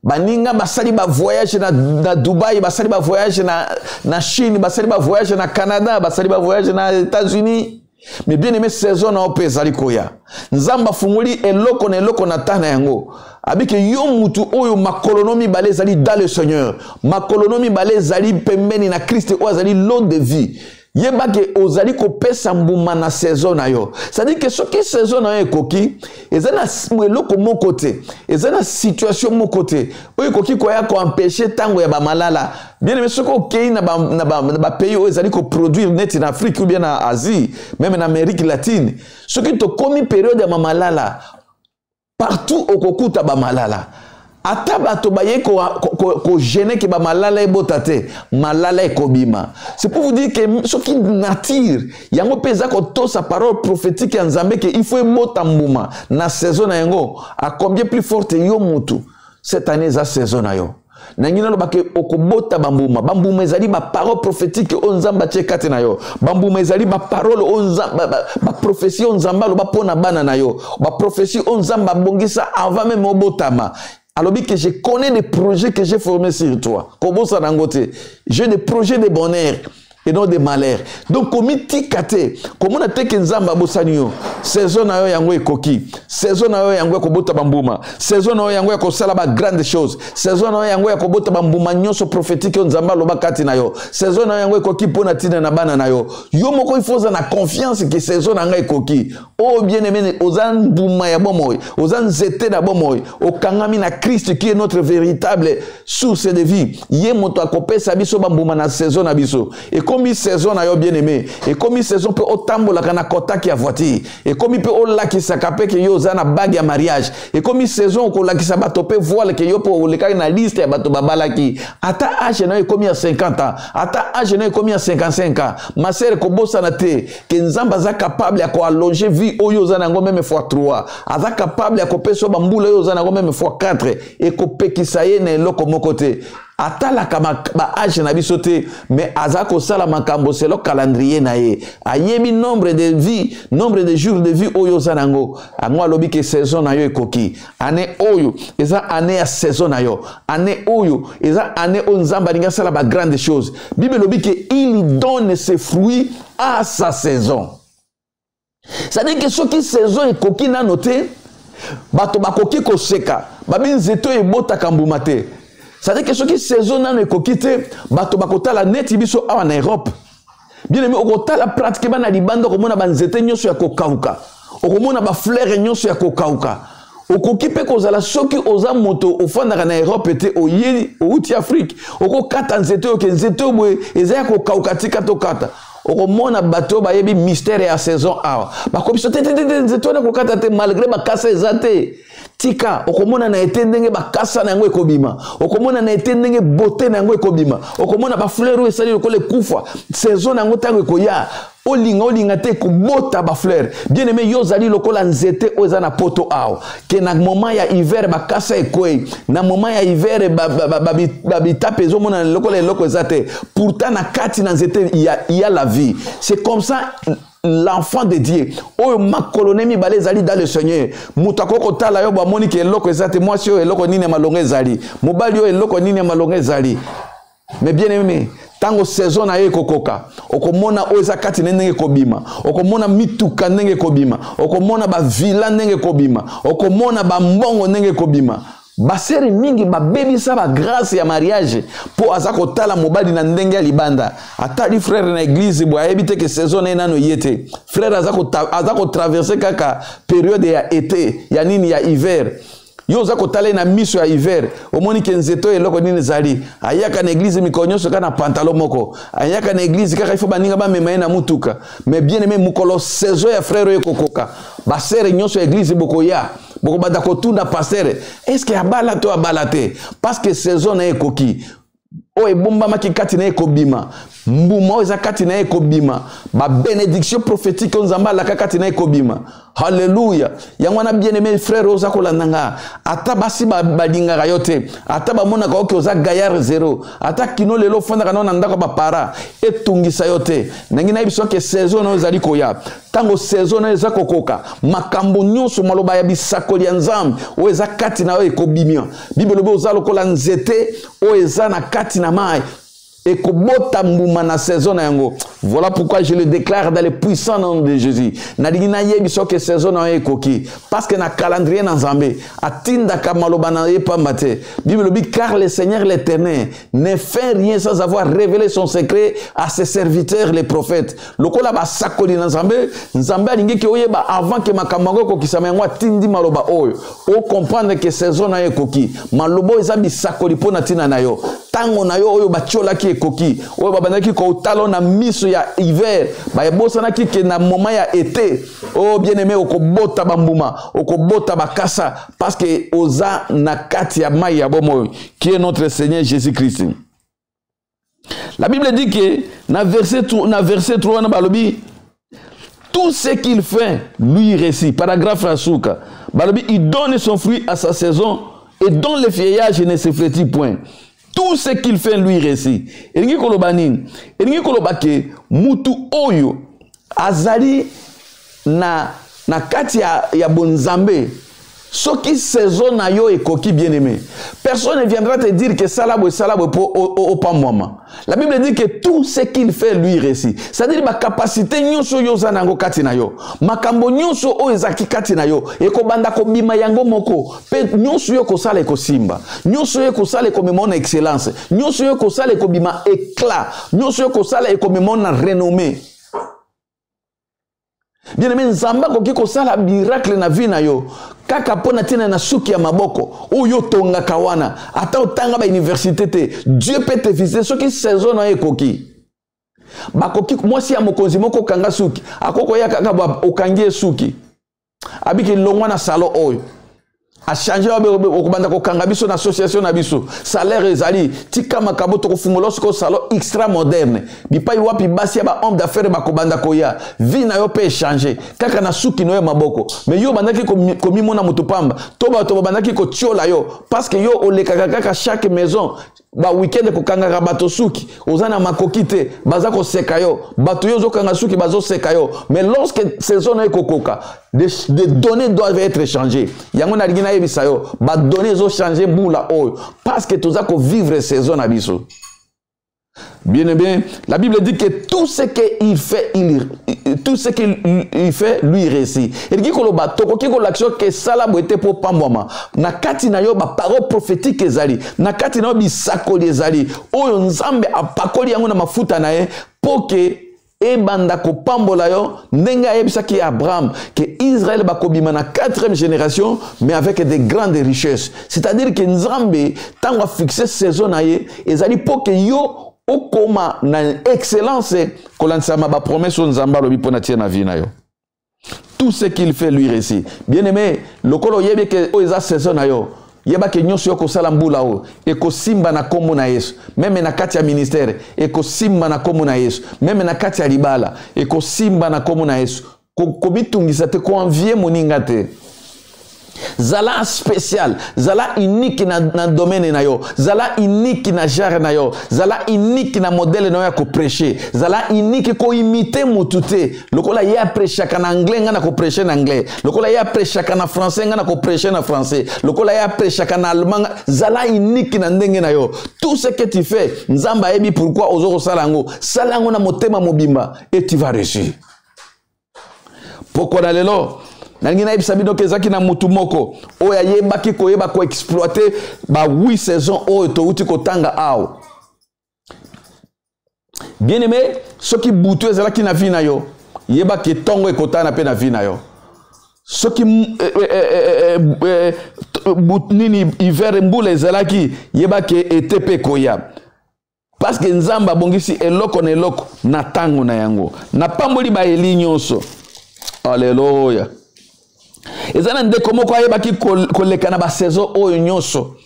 Baninga basali bavoyage na Dubai, basali bavoyage na Chine, basali bavoyage na Canada, basali bavoyage na États-Unis, mais bien aimé, saison na yo mpe ezali koya. Nzambe afungoli eloko na eloko na ta na yango. Abike yo mutu oyo makolo no mibale ezali dans le Seigneur, makolo no mibale ezali pembeni na Christ oyo azali l'eau de vie, yeba ke ozali kopesa mbuma na saison na yo. C'est-à-dire ke soki saison na yo ekoki, eza na eloko moko te, eza na situation moko te oyo ekoki koya koempêche ntango ya bamalala. Bien aimé, soki okei na bapays ba, na ba oyo ezali koproduire neti na Afrique ou bien na Asie, même na Amérique latine, soki tokomi période ya mamalala, partout okokuta bamalala. Ata bato baye kogêner ke bamalala ebota te, malala ekobima. C'est pour vous dire ke soki nature yango mpe eza kotosa parole prophétique ya Nzambe ke il faut ebota mbuma na saison na yango, à combien plus forte yo mutu, cette année eza saison na yo. Nangi naloba ke okobota bambuma. Bambuma ezali baparole prophétique oyo Nzambe atie kati na yo. Bambuma ezali baparole oyo, baprophétie oyo Nzambe aloba mpo na bana na yo, baprophétie oyo Nzambe abongisa avant même obotama. Alobi que je connais des projets que j'ai formés sur toi. Kobosana yango te, j'ai des projets de bonheur. Et non de malheur. Donc komitika te, komona te ke Nzambe abosani yo. Saison na yo yango ekoki, saison na yo yango ya kobota bambuma, saison na yo yango ya kosala ba grande chose, saison na yo yango ya kobota bambuma nyonso prophétique oyo Nzambe aloba kati na yo. Saison na yo yango ekoki mpo na ntina na bana na yo. Yo moko il faut oza na confiance ke saison na ngai ekoki. Oh bien aimé, oza mbuma ya bomoi, oza nzete na bomoi, okangami na Christ qui est notre véritable source de vie. Ye moto akopesa biso bambuma na saison na biso. Ekomi saison na yo, bien aimé, ekomi saison mpe otambolaka na kotaki ya voiture, ekomi mpe olakisaka mpe ke yo oza na bague ya mariage, ekomi saison okolakisa bato mpe voile ke yo mpe olekaki na liste ya bato babalaki. Ata âge na yo ekomi ya 50 ans, ata âge na yo ekomi ya 55 ans, ma sœur, kobosana te ke Nzambe aza capable ya koallonger vie oyo oza na yango même fois 3, aza capable ya kopesa yo bambula oyo oza na yango même fois 4. Ekopekisa ye na eloko moko te. Atalaka baâge na biso te, mais aza kosala makambo selon calendrier na ye. Ayebi nombre de vie, nombre de jours de vie oyo oza nango. Yango alobi ke saison na yo ekoki. Année oyo eza année ya saison na yo. Année oyo eza année oyo Nzambe alingi asala bagrande chose. Bible elobi ke il donne ses fruits à sa saison, c'est-à-dire ke soki saison ekoki nano te, bato bakoki koseka, babi nzete oyo ebotaka mbuma te. C'est-à-dire ke soki saison nano ekoki te, bato bakotala neti biso awa na Europe. Bien aimé, okotala pratiquement na libanda, okomona banzete nyonso ya kokauka, okomona bafleur nyonso ya kokauka. Okoki mpe kozala, soki oza moto ofandaka na Europe te, oye outi Afrique, okokata nzete oyo ke nzete oyo boye eza ya kokauka, tika tokata. Okomona bato oyo bayebi mystère ya saison awa bakomi so te te te, nzete wana kokata te, malgré bakasa eza te, tika. Okomona na ete ndenge bakasa na yango ekobima, okomona na ete ndenge beauté na yango ekobima, okomona bafleur oyo esali lokola ekufa, saison na yango ntango ekoya, olinga olinga te, ekobota bafleur. Bien aimé, yo ozali lokola nzete oyo eza na poto awa ke na moment ya hiver bakasa ekwei, na moment ya hiver babitape ezomonana lokola eloko eza te. Pourtant na kati na nzete ya la vie. C'est comme ça l'enfant de Dieu oyo makolo ne mibale ezali dans le Seigneur. Moto akoki kotala yo, bamoni ke eloko eza te, mwasi oyo eloko nini ya malongo ezali, mobali oyo eloko nini ya malongo ezali. Mais bien aimé, ntango saison na ye ekokoka, okomona oyo eza kati na ndenge ekobima, okomona mituka ndenge ekobima, okomona bavilla ndenge ekobima, okomona bambongo ndenge ekobima. Basœur mingi babebisa bagrâce ya mariage mpo aza kotala mobali na ndenge ya libanda. Atali frère na église boye, ayebi te ke saison na ye nano ye te. Frère aza kotraverser kaka période ya été, ya nini, ya hiver. Yo oza kotala ye na miso ya hiver, omoni ke nzete oyo eloko nini ezali. Ayaka na église mikolo nyonso kaka na pantalon moko, ayaka na église kaka ifo baninga bamema ye na mutuka. Mais bien aimé, mokolo saison ya frère oyo ekokoka, basœur nyonso ya église bokoya, bokobanda kotuna pasteur: est-ce abala to abala te? Parce que saison na ye ekoki. Oyo ebombamaki kati na ye ekobima, mbuma oyo eza kati na ye ekobima, babénédiction prophétique oyo Nzambe alaka kati na ye ekobima. Halleluya! Yango wana, bien aimé frère oyo oza kolanda nga, ata basi balingaka yo te, ata bamonaka oke oza gaillard zéro, ata kino lelo ofandaka nao na ndako ya bapara, etungisa yo te. Ndenge nayebi soki saison na oyo ezali koya, ntango saison na oyo eza kokoka, makambo nyonso, maloba ya bisakoli ya Nzambe oyo eza kati na oyo ekobimia. Bible elobi oza lokola nzete oyo eza na kati na mai, ekobota mbuma na saison na yango. Voilà pourquoi je le déclare dans le puissant nom de Jésus. Nalingi nayebi soki saison na yo ekoki, parce que na calendrier na Nzambe, atindaka maloba na ye pamba te. Bible elobi: car le Seigneur l'Éternel ne fait rien sans avoir révélé son secret à ses serviteurs les prophètes. Lokola basakoli na Nzambe, Nzambe alingiki oyeba avant ke makambo yango ekokisama. Yango atindi maloba oyo ocomprendre ke saison na yo ekoki. Maloba oyo eza bisakoli mpo na ntina na yo. Ntango na yo oyo batiolaki ekoki, oyo babandaki kotala na miso ya hiver, babosanaki ke na moment ya été oyo, bien aimé, okobota bambuma, okobota bakasa, parce que oza na kati ya mai ya bomoi qui est notre Seigneur Jésus Christ. La Bible dit que na verset 3 wana balobi: tout ce qu'il fait lui réussit. Paragraphe ya suka balobi: il donne son fruit à sa saison et dont le feuillage ne se flétrit point. Tout ce qu'il fait lui réussit. Elingi koloba nini? Elingi koloba ke mutu oyo azali na kati ya bonzambe. Soki saison na yo ekoki, bien aimé, personne ne viendra te dire que sala boye, sala boye mpo opambwama. La Bible dit que tout ce qu'il fait lui réussit, c'est-à-dire bacapacité nyonso oyo oza na yango kati na yo, makambo nyonso oyo ezalaki kati na yo ekobanda kobima yango moko, mpe nyonso oyo ekosala ekosimba, nyonso oyo ekosala ekomema na excellence, nyonso oyo ekosala ekobima éclat, nyonso oyo ekosala ekomema na renommée. Bien aimé, Nzambe akoki kosala miracle na vie na yo kaka mpo na ntina na suki ya maboko oyo otongaka wana. Ata otanga bauniversité te, Dieu peut te visiter soki saison na yo ekoki. Bakoki mwasi ya mokonzi moko okanga suki, akoki koya kaka okangi ye suki, abiki longwa na salon oyo, achange, okobanda kokanga biso na association na biso, salaire ezali, tika makambo, tokofungola sikoyo salon extra moderne, bipai wapi basi ya bahomme d'affaires bakobanda koya. Vie na yo mpe echange kaka na suki na yo ya maboko. Mais yo obandaki komimona motu pamba, to bato babandaki kotiola yo parce que yo olekaka kaka chaque maison baweekend kokangaka bato suki, oza na makoki te, baza koseka yo, bato yo ozokanga suki bazoseka yo. Mais lorsque saison na yo ekokoka, des données doivent être changées. Yango nalingi nayebisa yo, badonnées ezochange mbula oyo parce que toza kovivre saison na biso. Bien aimé, la Bible dit que tout ce qu'il fait, tout ce qu'il fait, lui réussit. Elingi koloba, tokoki kolakisa ke sala boye te mpo pambwama. Na kati na yo baparole prophétique ezali, na kati na yo bisakoli ezali, oyo Nzambe apakoli yango na mafuta na ye mpo ke ebanda kopambola yo, ndenge ayebisaki Abraham ke Israël bakobima na quatrième génération, mais avec de grandes richesses. C'est-à-dire ke Nzambe, ntango afixe saison na ye, ezali mpo ke yo okoma na excellence kolandisama bapromesse oyo Nzambe alobi mpo na tie na vie na yo. Tout ce qu'il fait lui réussit. Bien aimé, lokola oyebi ke oyo eza saison na yo, yebake nyonso yo kosala mbula oyo ekosimba na nkombo na Yesu. Même na kati ya ministère ekosimba na nkombo na Yesu, même na kati ya libala ekosimba na nkombo na Yesu. Komitungisa te, koenvier moninga te. Zala spécial, zala unique na domaine na yo, zala unique na genre na yo, zala unique na modèle na yo ya koprêche, zala unique. Koimite mutu te. Lokola ye aprêchaka na anglais, nga na koprêche na anglais. Lokola ye aprêchaka na français, nga na koprêche na français. Lokola ye aprêchaka na allemand, zala unique na ndenge na yo. Tout ce que tu fais, Nzambe ayebi pourquoi ozo kosala yango. Sala yango na motema mobimba et tu vas réussir. Pokwa na lelo, nalingi nayebisa bino ke ezalaki na mutu moko oyo ayebaki koyeba koexploite ba huit saison oyo touti kotanga awa. Bien aimé, soki butu ezalaki na vie na yo, yebaki ntongo ekotana mpe na vie na yo. Soki nini, hiver, mbula ezalaki, yebaki ete mpe ekoya, parce que Nzambe abongisi eloko na eloko na ntango na yango. Napamboli bayeli nyonso, alleluya. Eza na ndeko moko ayebaki koleka na basaison oyo nyonso,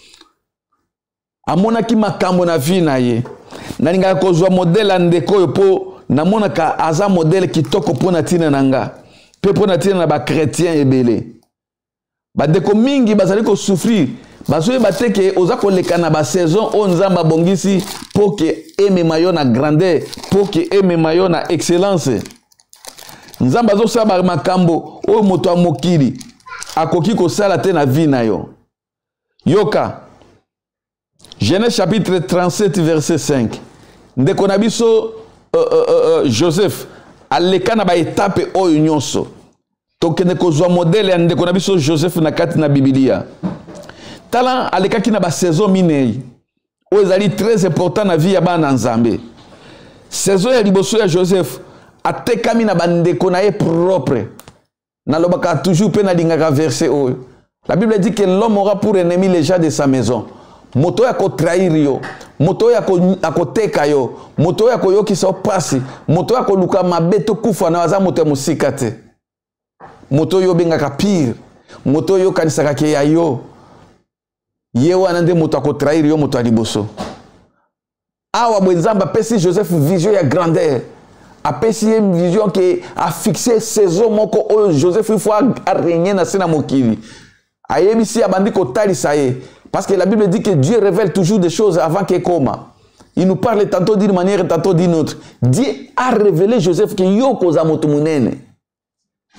amonaki makambo na vie na ye. Nalingaka kozwa modèle ya ndeko oyo mpo namonaka aza modèle kitoko mpo na ntina na nga mpe mpo na ntina na bachrétien ebele. Bandeko mingi bazali kosouffrir, bazoyeba te ke oza koleka na basaison oyo Nzambe abongisi mpo ke emema yo na grandeur, mpo ke emema yo na excellence. Nzambe azosala makambo oyo moto ya mokili akoki kosala te na vie na yo. Yoka Genèse chapitre 37 verset 5. Ndeko na biso Joseph aleka na baetape oyo nyonso. Tokende kozwa modèle ya ndeko na biso Joseph na kati na Bibilia. Tala, alekaki na basaison minei oyo ezali très important na vie ya bana Nzambe. Saison ya liboso ya Joseph, atekami na bandeko na ye propre. Nalobaka toujours mpe nalingaka verset oyo. La Bible dit que l'homme aura pour ennemi les gens de sa maison. Moto oyo akotrahir yo, moto oyo akoteka yo, moto oyo akoyokisa yo mpasi, moto oyo akoluka mabe to kufa na yo, aza moto ya mosika te. Moto oyo obengaka pire, moto oyo okanisaka ke ya yo, ye wana nde moto akotrahir yo, moto ya liboso. Awa boye, Nzambe apesi Joseph vision ya grandeur, apesi ye vision ke afixe saison moko oyo Joseph il faut arègne na se na mokili. Ayebisi, abandi kotalisa ye, parce que la Bible dit que Dieu révèle toujours des choses avant qu'ekoma. Il nous parle tantôt d'une manière, tantôt d'une autre. Dieu a révélé Joseph ke yo koza moto monene.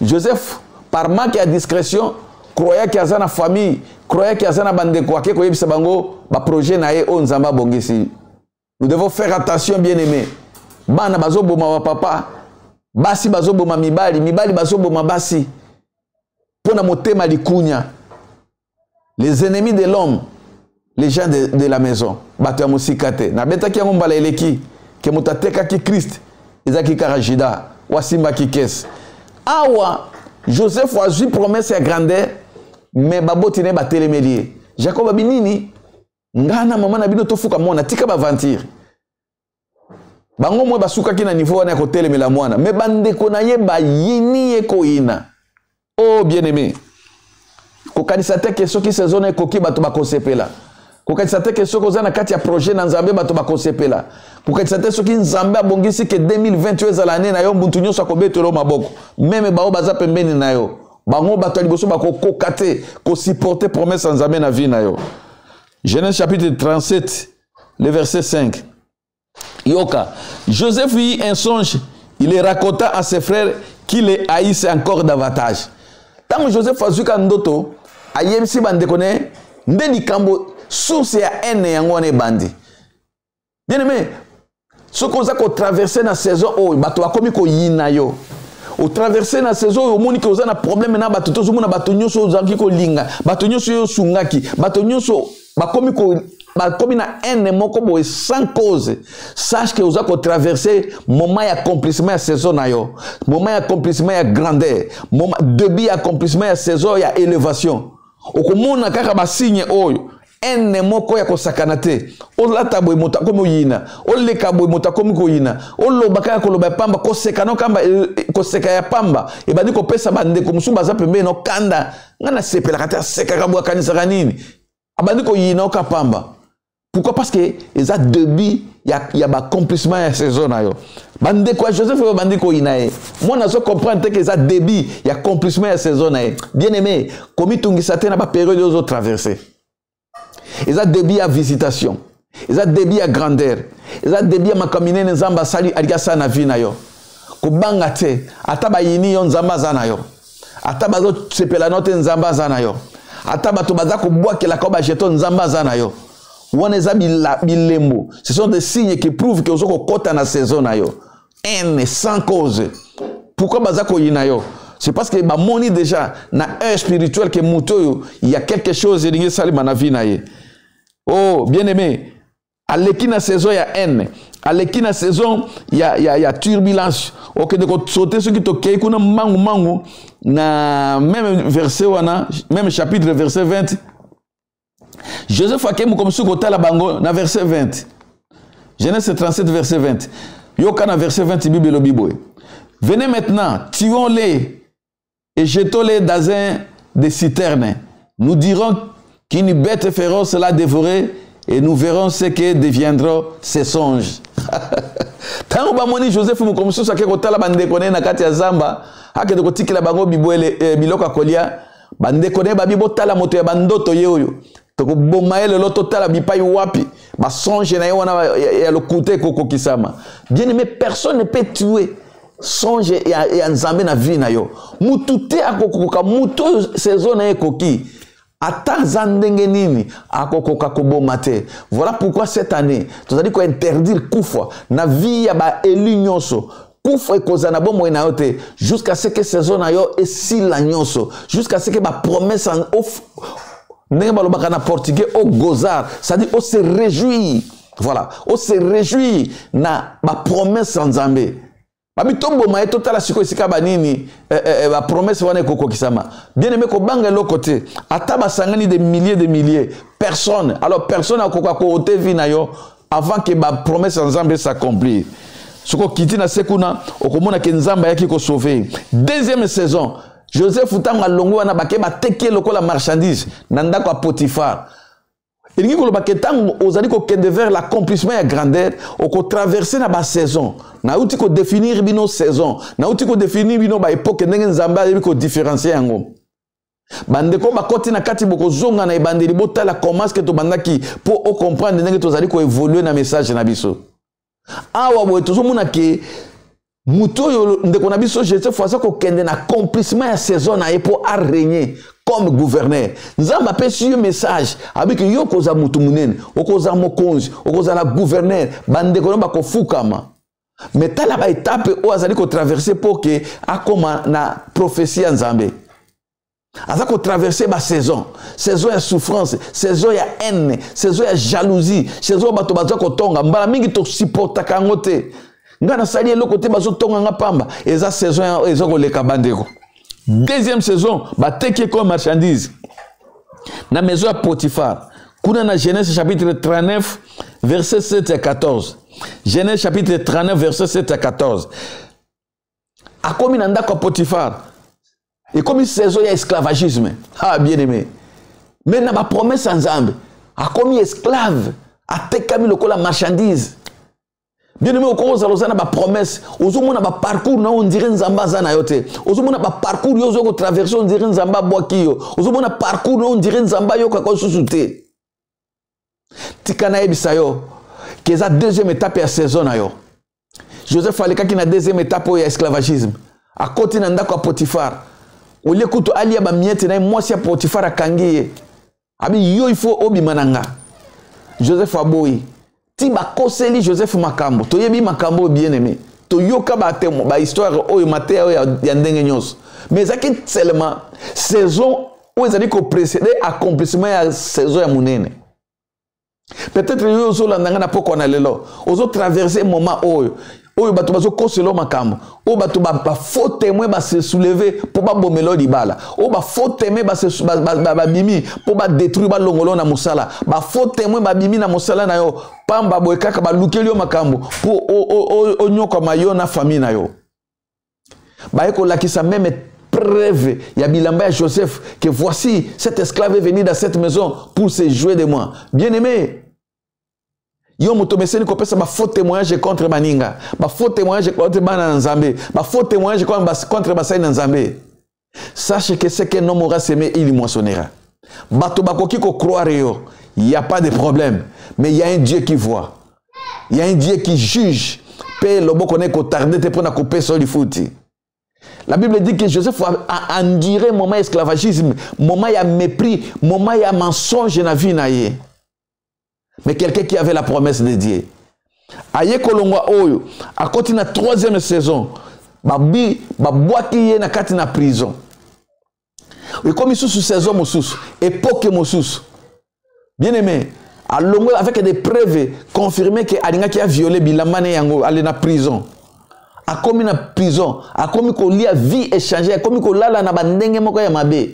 Joseph, par manque ya discrétion, Croyant que aza na famille, croyant que aza na bandeko, ake koyebisa bango ba projet na ye oyo Nzambe abongisi. Nous devons faire attention, bien aimé. Bana bazoboma ba papa, basi bazoboma mibali, mibali bazoboma basi. Pona motema likunya. Les ennemis de l'homme, les gens de la maison, bato ya mosika te. Nabetaki yango mbala eleki ke moto atekaki Christ ezalaki kaka Judas, wasimbaki kese. Awa Joseph azwi promesse ya grandeur, mais baboti na ye batelemeli ye. Jacob abi nini? Nga na mama na bino tofuka mwana, tika baventure. Bango mwe basukaki na niveau wana ya kotelemela mwana, mais bandeko na ye bayini ye koyina. Oh bien-aimé, kokanisa te ke soki saison ekoki bato bakosepela. Kokanisa te ke soki oza na kati ya projet na Nzambe bato bakosepela. Kokanisa te soki Nzambe abongisi ke 2020 oyo ezala année na yo, mutu nyonso akobetela yo maboko. Meme bao baza pembeni na yo, bango bato ya liboso bakokoka te kosupporter promesse ya Nzambe na vie na yo. Genèse chapitre 37, le verset 5. Yoka, Joseph eut un songe, il le raconta à ses frères qui les haïssent encore davantage. Tango Joseph azuka ndoto, ayebisi bandeko ne nde likambo source ya haine yango wana ebandi. Bien aimé, soki oza ko traverser na saison oyo bato bakomi koyina yo. O traverser na saison oyo omoni ke oza na problème na bato, tozomona bato nyonso ozalaki kolinga, bato nyonso oyo osungaki, bato nyonso bakomi ko bakomi na haine moko boye sans cause. Sache que oza ko traverser moment ya accomplissement ya saison na yo, moment ya accomplissement ya grandeur, moment début ya accomplissement ya saison ya élévation. Okomona kaka ba signe oyo haine moko ya kosakana te. Olata boye moto akomi koyina, oleka boye moto akomi koyina, oloba kaka koloba ya pamba, koseka no kamba, koseka ya pamba ebandi kopesa bandeko mosusu baza pembeni no kanda. Nga nasepelaka te, asekaka boye akanisaka nini, abandi koyina oka pamba. Pourquoi? Parce que eza début ya ba accomplissement ya saison na yo. Bandeko ya Joseph oyo bandi koyina ye, mwana azo comprendre te que eza début ya accomplissement ya saison na ye. Bien aimé, komitungisa te na ba période oyo ozo traverser. Eza début ya visitation, eza début ya grandeur, eza début ya makambo minene Nzambe asali, alingi asala na vie na yo. Kobanga te, ata bayini yo, Nzambe aza na yo. Ata bazosepela no te, Nzambe aza na yo. Ata bato baza kobwakelaka yo bajeton, Nzambe aza na yo. Wana eza bilembo. Ce sont des signes qui prouvent que ozo kokota na saison na yo. Haine sans cause. Pourquoi baza koyina yo? C'est parce que bamoni déjà na heure spirituelle que moto oyo, il y a quelque chose elingi esalema na vie na ye. Oh, bien-aimé, aleki na saison ya haine, aleki na saison ya turbulence. Okende kosote soki tokei kuna mangu mangu na même verset wana, même chapitre verset 20. Joseph akei mokomi mosusu kotala bango na verset 20. Genèse 37 verset 20. Yoka na verset 20 Bible elobi boye. Venez maintenant, tuons-les et jetons-les dans un des citernes. Nous dirons qu'une bête féroce l'a dévoré et nous verrons ce que deviendront ses songes. Tango bamoni Joseph mokomi mosusu ake kotala bandeko na ye na kati ya zamba, akende kotikela bango bibwele biloko ya kolia. Bandeko na ye babi botala moto ya bandoto ye oyo, tokoboma ye lelo, totala bipai wapi basonge na ye wana ya lokuta ekokokisama. Bien aimé, personne ne peut tuer songe ya Nzambe na vie na yo. Mutu te akokoka, mutu oyo saison na ye ekoki, ata aza ndenge nini akokoka koboma te. Voilà pourquoi cette année tozali kointerdire kufa na vie ya ba élu nyonso. Kufa ekozala na bomoi na yo te jusqu'à ce que saison na yo esila nyonso, jusqu'à ce que ba promesse en off, ndenge balobaka na portugais au gozar, c'est-à-dire au se réjouir. Voilà, au se réjouir na ba promesse en Nzambe. Babi toboma ye totala sikoyo esika banini, ba promesse wana ekokokisama. Bien aimé, kobanga eloko te. Ata basangani des milliers de milliers, personne. Alors personne akoka ko ôter vie na yo avant que ba promesse en Nzambe s'accomplir. Soko okiti na se kuna, okomona ke Nzambe ayaki ko sauver. Deuxième saison, Joseph ntango alongwe wana bake bateki ye lokola marchandise na ndako ya Potiphar. Elingi koloba ke ntango ozali kokende vers l'accomplissement ya grandeur, okotraverse na ba saison. Nauti kodéfinir bino saison, nauti kodéfinir bino ba époque ndenge Nzambe ayebi kodifférencier yango. Bandeko bakoti na kati bokozonga na ebandeli, botala comment est-ce que tobandaki po ocomprendre ndenge tozali koévoluer na message na biso. Awa boye tozomona ke moto oyo ndeko na biso Joseph aza kokende na accomplissement ya saison na ye po arégner. comme gouverneur. Nzambe apesi yo message abiki yo okozala motu monene, okozala mokonzi, okozala gouverneur, bandeko no bakofukama. Me tala baetape oyo azali kotraverse mpo ke akoma na prophetie ya Nzambe. Aza kotraverse basaison, saison ya souffrance, saison ya haine, saison ya jalousie, saison bato baza kotonga. Mbala mingi tosupportaka yango te. Ngai nasali eloko te, bazotonga nga pamba. Eza saison eza koleka, bandeko. Deuxième saison, bateki comme marchandise na maison ya Potiphar, kuna na Genèse chapitre 39 verset 7 à 14. Genèse chapitre 39 verset 7 à 14. Akomi na ndako ya Potiphar, ekomi saison ya esclavagisme. Ah, bien aimé, mais na bapromese ya Nzambe, akomi esclave, atekami lokola marchandise. Bien aimé, okoki kozala oza na bapromese, ozomona baparcours na yo, ondire Nzambe aza na yo te. Ozomona baparcours yo ozoki kotraverse, ondire Nzambe abwaki yo. Ozomona parcours na yo, ondire Nzambe ayokaka lisusu te. Tika nayebisa yo ke eza deuxième étape ya saison na yo. Joseph alekaki na deuxième étape oyo ya esclavagisme. Akoti na ndako ya Potiphar, olie kutu alia bamiete na ye, mwasi ya Potiphar akangi ye, abi yo ifo obima na nga. Joseph aboyi, ti bakoseli Joseph makambo. Toyebi makambo oyo, bien aimé, toyoka bahistoire oyo, mateya oyo ya ndenge nyonso. Mais ezalaki seulement saison oyo ezali koprécéder accomplissement ya saison ya monene. Peut-être yo ozolanda ngai na pokwa na lelo, ozotraverse moment oyo bato bazokosela makambo, oyo bato bafaux témoin base soulever mpo babomela libala, oyo bafaux témoin babimi mpo badétruire, balongola na mosala, bafaux témoin babimi na mosala na yo pamba boye kaka, balukeli yo makambo mpo onyokama yo na famille na yo. Baye kolakisa même preuve ya bilamba ya Joseph que voici, cet esclave est venu dans cette maison pour se jouer de moi. Bien aimé, yo moto meseni kopesa bafaux témoignage contre baninga, bafaux témoignage contre bana na Nzambe, bafaux témoignage contre basali na Nzambe, sache que ce qu'un homme aura semé, il moissonnera. Bato bakoki kocroire yo, il y a pas de problème, mais il y a un Dieu qui voit, il y a un Dieu qui juge, mpe loboko na ekotarde te mpona kopesa yo lifuti. La Bible dit que Joseph a enduré moment esclavagisme, moment ya mépris, moment ya mensonge na vie na ye. Mais quelqu'un qui avait la promesse de Dieu. Aye kolongwa oyo, akoti na troisième saison, babi babwaki ye na kati na prison. Ekomi susu saison mosusu, époque mosusu. Bien aimé, alongwe avec des preuves confirmées que alingaki a violé bilamba ne yango, ale na prison. Akomi na prison, akomi kolia, vie échangée, akomi kolala na bandenge moko ya mabe,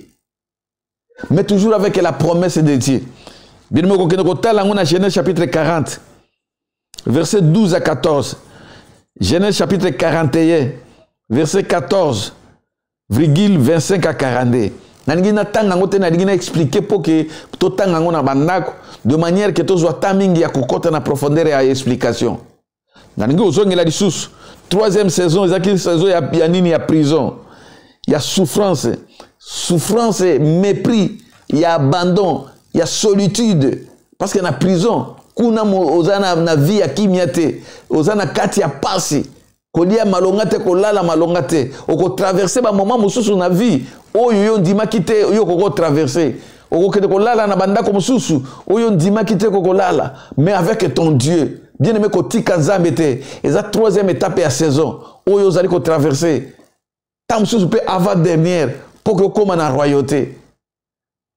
mais toujours avec la promesse de Dieu. Bien moko kokende kotala yango na Genèse chapitre 40 verset 12 à 14, Genèse chapitre 41 verset 14 virgule 25 à 42. Nalingi natanga yango te, nalingi na expliquer mpo ke totanga yango na bandako de manière ke tozwa ta mingi ya kokɔta na profondeur ya explication. Nalingi kozongela lisusu troisième saison. Ezalaki saison ya nini? Ya prison, ya souffrance, souffrance, mépris, ya abandon, ya solitude, parce que na prison kuna oza na vie ya kimia te, oza na kati ya pasi, kolia malonga te, kolala malonga te. Okotraverse bamoment mosusu na vie oyo yo ndimaki te yo okokotraverse. Okokende kolala na bandako mosusu oyo ndimaki te kokolala, mais avec ton Dieu, bien aimé, kotika Nzambe te. Eza troisième étape ya saison oyo ozali kotraverse, ntango mosusu mpe avant dernière mpo ke okóma na royauté.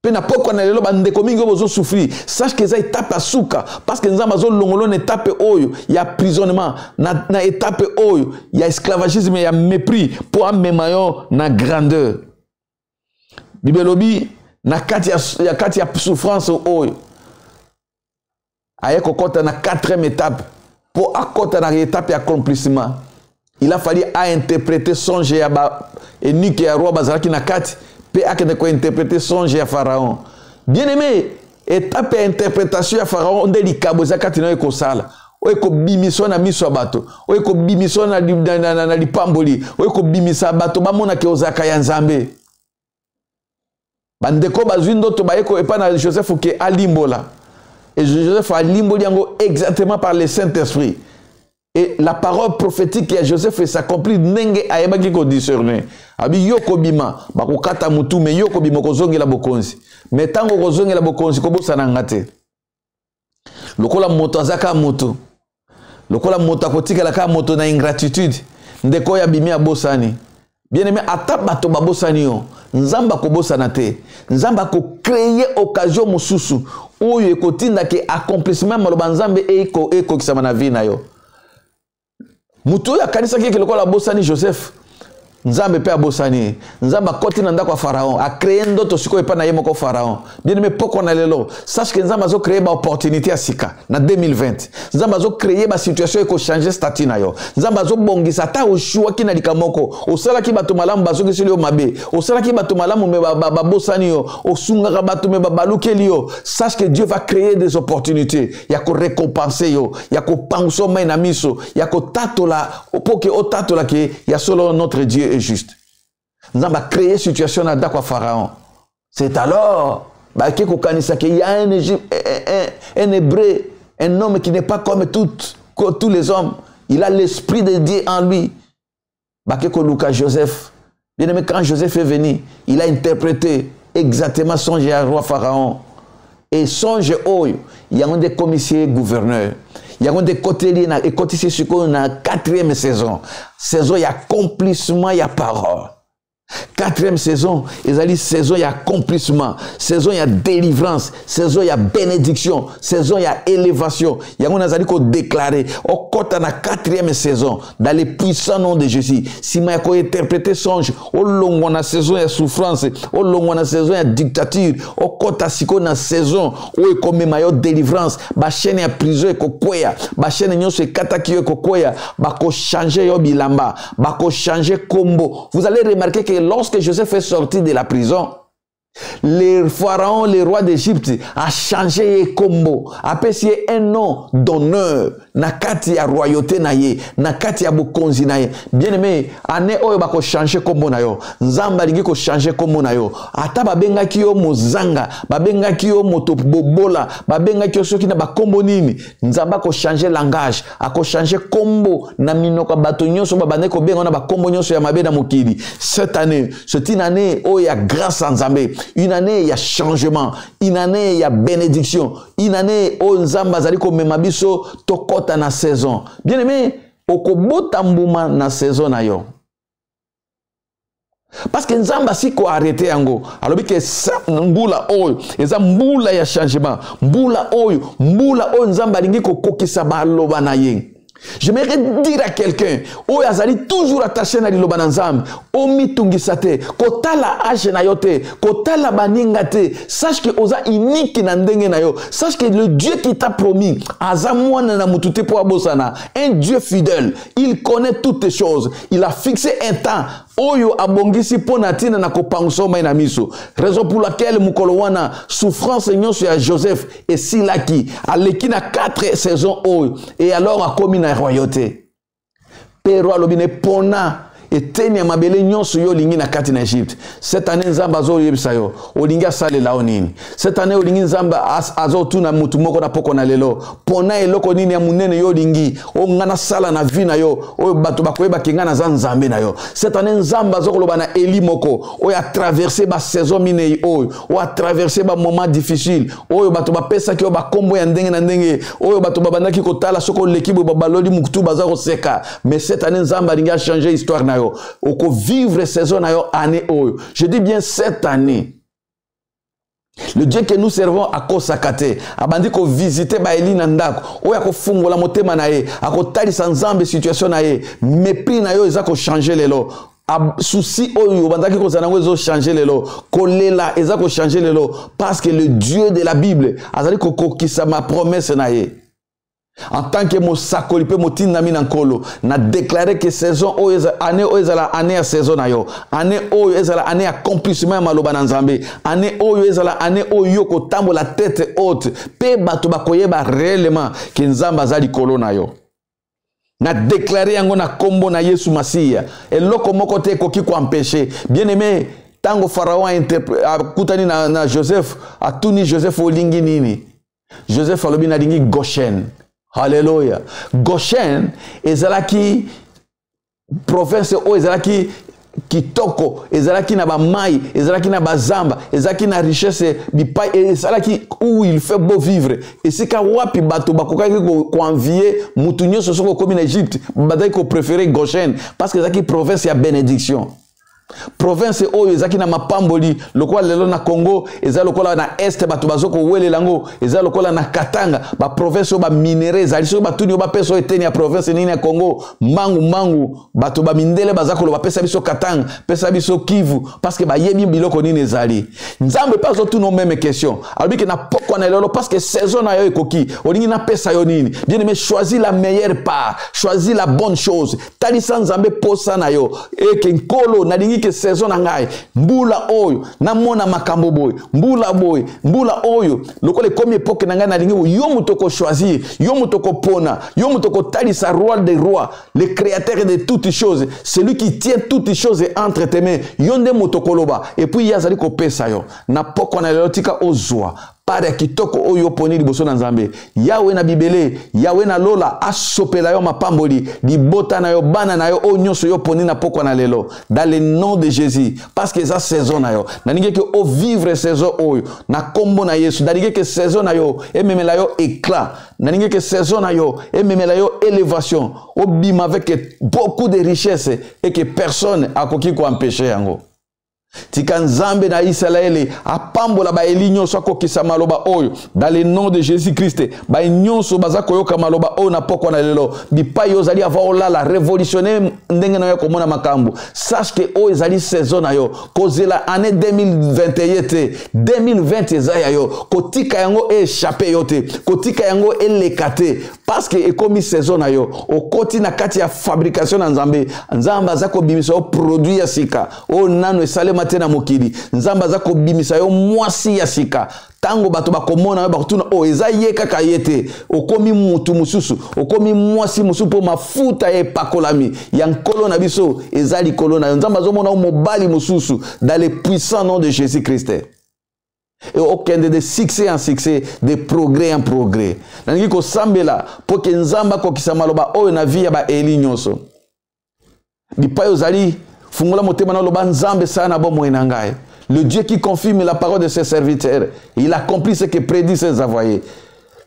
Mpe na pokwa na lelo, bandeko mingi oyo bozosouffrir, sache ke eza étape ya suka, parce que Nzambe azolongola na étape oyo ya prisonnement, na étape oyo ya esclavagisme, ya mépris, mpo amema yo na grandeur. Bible elobi na kati ya souffrance oyo, aye kokɔta na quatrième étape. Mpo akɔta na étape ya accomplissement, il a fallu ainterpréter songe ya ba eunuque ya roi bazalaki na kati, mpe akende kointerpréter songe ya Pharaon. Bien aimé, étape ya interprétation ya Pharaon nde likabo eza kati na yo ekosala, oyo ekobimisa na miso ya bato, oyo ekobimisa na lipamboli, oyo ekobimisa bato bamonake ozalaka ya Nzambe. Bandeko bazwi ndoto, baye epai na Joseph ke alimbola, et Joseph alimboli yango exactement par le Saint-Esprit. Et la parole prophétique ya Joseph s'accomplit ndenge ayebaki ko discerner. Abi yo kobima bakokata mutu mais yo kobima kozongela bokonzi. Mais tango kozongela bokonzi kobosana nga te. Lokola moto azaka moto. Lokola moto akotikala kaka moto na ingratitude. Ndeko oyo abimi abosani. Bien aimé, ata bato babosani yo, Nzambe akobosana te. Nzambe akocreye occasion mosusu oyo ekotinda ke accomplissement maloba Nzambe ekokisama na vie na yo. Moto oyo akanisaki eke lokola abosani Joseph, Nzambe mpe abosani ye. Nzambe akoti na ndako ya Pharaon, acreye ndoto sikoyo epai na ye moko Pharaon. Bien aimé, pokwa na lelo, sache que Nzambe azo créer ba opportunité ya sika na 2020. Nzambe azo créer ba situation eko changer statut na yo. Nzambe azo bongisa ata oshuaki na likambo moko, osalaki bato malamu bazongiseli yo mabe, osalaki bato malamu me babosani yo, osungaka bato me babalukeli yo. Sache que Dieu va créer des opportunités ya ko récompenser yo, ya kopangusa yo mai na miso, ya kotatola mpo ke otatola ke ya solo notre Dieu est juste. Nzambe a créer situation na ndako ya Pharaon. C'est alors bake kokanisa ke ya un, Egypte, un hébreu, un homme qui n'est pas comme tous les hommes. Il a l'esprit de Dieu en lui. Bake koluka Joseph. Bien aimé, quand Joseph est venu, il a interprété exactement songe ya roi Pharaon. Et songe oyo, yango nde commissaire gouverneur. Yango nde ekoteli na ekotisi sikoyo na quatrième saison. Saison ya accomplissement ya parole. Quatrième saison, ezali saison ya accomplissement, saison ya délivrance, saison ya bénédiction, saison ya élévation. Yango nazali ko déclarer okota na quatrième saison dans le puissant nom de Jésus. Sima ya ko interpréter songe, olongwa na saison ya souffrance, olongwa na saison ya dictature, okota siko na saison oyo ekomema yo délivrance, ba chaîne ya prison ekokweya, ba chaîne nyonso ekataki yo ekokweya, bako changer yo bilamba, bako changer kombo. Vous allez remarquer que lorsque Joseph est sorti de la prison, le pharaon, le roi d'Égypte, a changé ye kombo, apesi ye un nom d'honneur na kati ya royauté na ye, na kati ya bokonzi na ye. Bien-aimé, année oyo bako changer kombo na yo. Nzambe alingi ko changer kombo na yo. Ata babengaki yo mozanga, babengaki yo moto bobola, babengaki yo soki na bakombo nini, Nzambe ako changer langage, ako changer kombo na minoko ya bato nyonso babandaki kobenga na bakombo nyonso ya mabe na mokili. Cette année, c'est une année oyo ya grâce ya Nzambe, une année ya changement, une année ya bénédiction, une année oyo Nzambe azali komema biso tokota na saison. Bien-aimé, okobota mbuma na saison na yo. Parce que Nzambe asi ko arrêter yango. Alobi ke mbula oyo eza mbula ya changement, mbula oyo, mbula oyo Nzambe alingi kokokisa baloba na ye. J'aimerais dire à quelqu'un oyo azali toujours attaché na liloba na Nzambe, omitungisa te, kotala âge na yo te, kotala baninga te. Sache que oza unique na ndenge na yo. Sache que le Dieu qui t'a promis aza mwana na mutu te po abosana. Un Dieu fidèle, il connaît toutes les choses. Il a fixé un temps oyo abongisi mpo na ntina na kopangusa mai na miso. Raison pour laquelle mokolo wana souffrance nyonso ya Joseph esilaki, aleki na 4 saisons oyo, et alors akomi na royauté. Pero alobi ne pona eteni ya mabele nyonso yo olingi na kati na Egypte. Cette année Nzambe azoyebisa yo olingi asalela yo nini. Cette année olingi Nzambe azotuna mutu moko na poko na lelo, pona eloko nini ya monene yo olingi oyo nga nasala na vie na yo, oyo bato bakoyebaki nga naza Nzambe na yo. Cette année Nzambe azokoloba na Eli moko oyo a traversé ba saison minei oyo, oyo a traversé ba moment difficile, oyo bato bapesaki yo bakombo ya ndenge na ndenge, oyo bato babandaki kotala soki oleki boye babaloli mutu baza koseka. Mais cette année Nzambe alingi a changer histoire na yo. Oko vivre saison na yo année oyo. Je dis bien cette année. Le Dieu que nous servons akosaka te. Abandi ko visiter ba Eli na ndako, oyo akofungola motema na ye, akotalisa Nzambe situation na ye. Mépris na yo eza ko changer lelo. Souci oyo obandaki kozala yango ezo changer lelo. Kolela eza ko changer lelo, parce que le Dieu de la Bible azali kokokisa ma promesse na ye. En tant que mosakoli pe motindami na Nkolo, na déclaré que saison oyo eza, année oyo ezala année ya saison na yo, année oyo ezala année ya accomplissement ya maloba na Nzambe, année oyo ezala année oyo yo kotambola tête haute pe bato bakoyeba réellement que Nzambe aza likolo na yo. Na déclaré yango na kombo na Yesu Masiya. Eloko moko te ekoki ko empêcher. Bien-aimé, tango Pharaon akutani na Joseph, atuni Joseph olingi nini? Joseph alobi nalingi Goshen. Halleluya. Goshen ezalaki province oyo ezalaki kitoko, ezalaki na bamai, ezalaki na bazamba, ezalaki na richesse bipai, ezalaki où il fait beau vivre, esika wapi bato bakokaki koenvie mutu nyonso. Soki okomi na Egypte, bazalaki kopréférer Goshen parce que ezalaki province ya bénédiction, province oyo ezalaki na mapamboli. Lokola lelo na Congo eza lokola na Est, bato bazo kowelela yango, eza lokola na Katanga, baprovince oyo baminerais ezali. Soki batuni oyo bapesa oyo eteni ya province nini ya Congo, mbangu mbangu bato bamindele baza koloba: "Pesa biso Katanga, pesa biso Kivu", parce que bayebi biloko nini ezali. Nzambe mpe azotuna même question. Alobi ke na pokwa na lelo, parce que saison na yo ekoki, olingi napesa yo nini? Bien aimé, choisis la meilleure part, choisis la bonne chose. Talisa Nzambe posa na yo eke: "Nkolo, nalingi ke saison na ngai, mbula oyo, namona makambo boye, mbula boye, mbula oyo, lokola ekomi époque na ngai, nalingi boye." Yo moto okochoisir, yo moto okopona, yo moto okotalisa roi des rois, le créateur de toutes choses, celui qui tient toutes choses entre tes mains. Yo nde moto okoloba et puis ye azali kopesa yo. Na pokwa na lelo, tika ozwa part ya kitoko oyo oponi liboso na Nzambe. Yawe na bibele, Yawe na lola asopela yo mapamboli, libota na yo, bana na yo, oyo nyonso yo oponi na pokwa na lelo, dans le nom de Jésus, parce que eza saison na yo. Nalingi eke ovivre saison oyo na nkombo na Yesu. Nalingi eke saison na yo ememela yo éclat. Nalingi eke saison na yo ememela yo élévation, obima avec beaucoup de richesse et que personne akoki koempêcher yango. Tika Nzambe na Isalaele apambola baeli nyonso, akokisa maloba oyo dans le nom de Jésus Christ. Baye nyonso baza koyoka maloba oyo na pokwa na lelo, bipai oyo ozali, ava olala, révolutionne ndenge na yo komona makambo. Sache ke oyo ezali saison na yo. Kozela année 2021 te, 2020 eza ya yo. Kotika yango échappe yo te, kotika yango eleka te, parce que ekomi saison na yo. Okoti na kati ya fabrication na Nzambe. Nzambe aza kobimisa yo produit ya sika oyo nano esalema te na mokili. Nzambe aza kobimisa yo mwasi ya sika. Ntango bato bakomona yo, bakotuna: "Oyo eza ye kaka ye te?" Okomi mutu mosusu, okomi mwasi mosusu, mpo mafuta ya epakolami ya Nkolo na biso eza likolo na yo. Nzambe azomona yo mobali mosusu dans le puissant nom de Jésus Christ e okende de succès en succès, de progrès en progrès. Nalingi kosambela mpo ke Nzambe akokisa maloba oyo na vie ya baeli nyonso. Bipai ozali, fungola motema na oloba: "Nzambe, sala na bomoi na ngai." Le Dieu qui confirme la parole de ses serviteurs, il accomplit ce que prédit ses envoyés.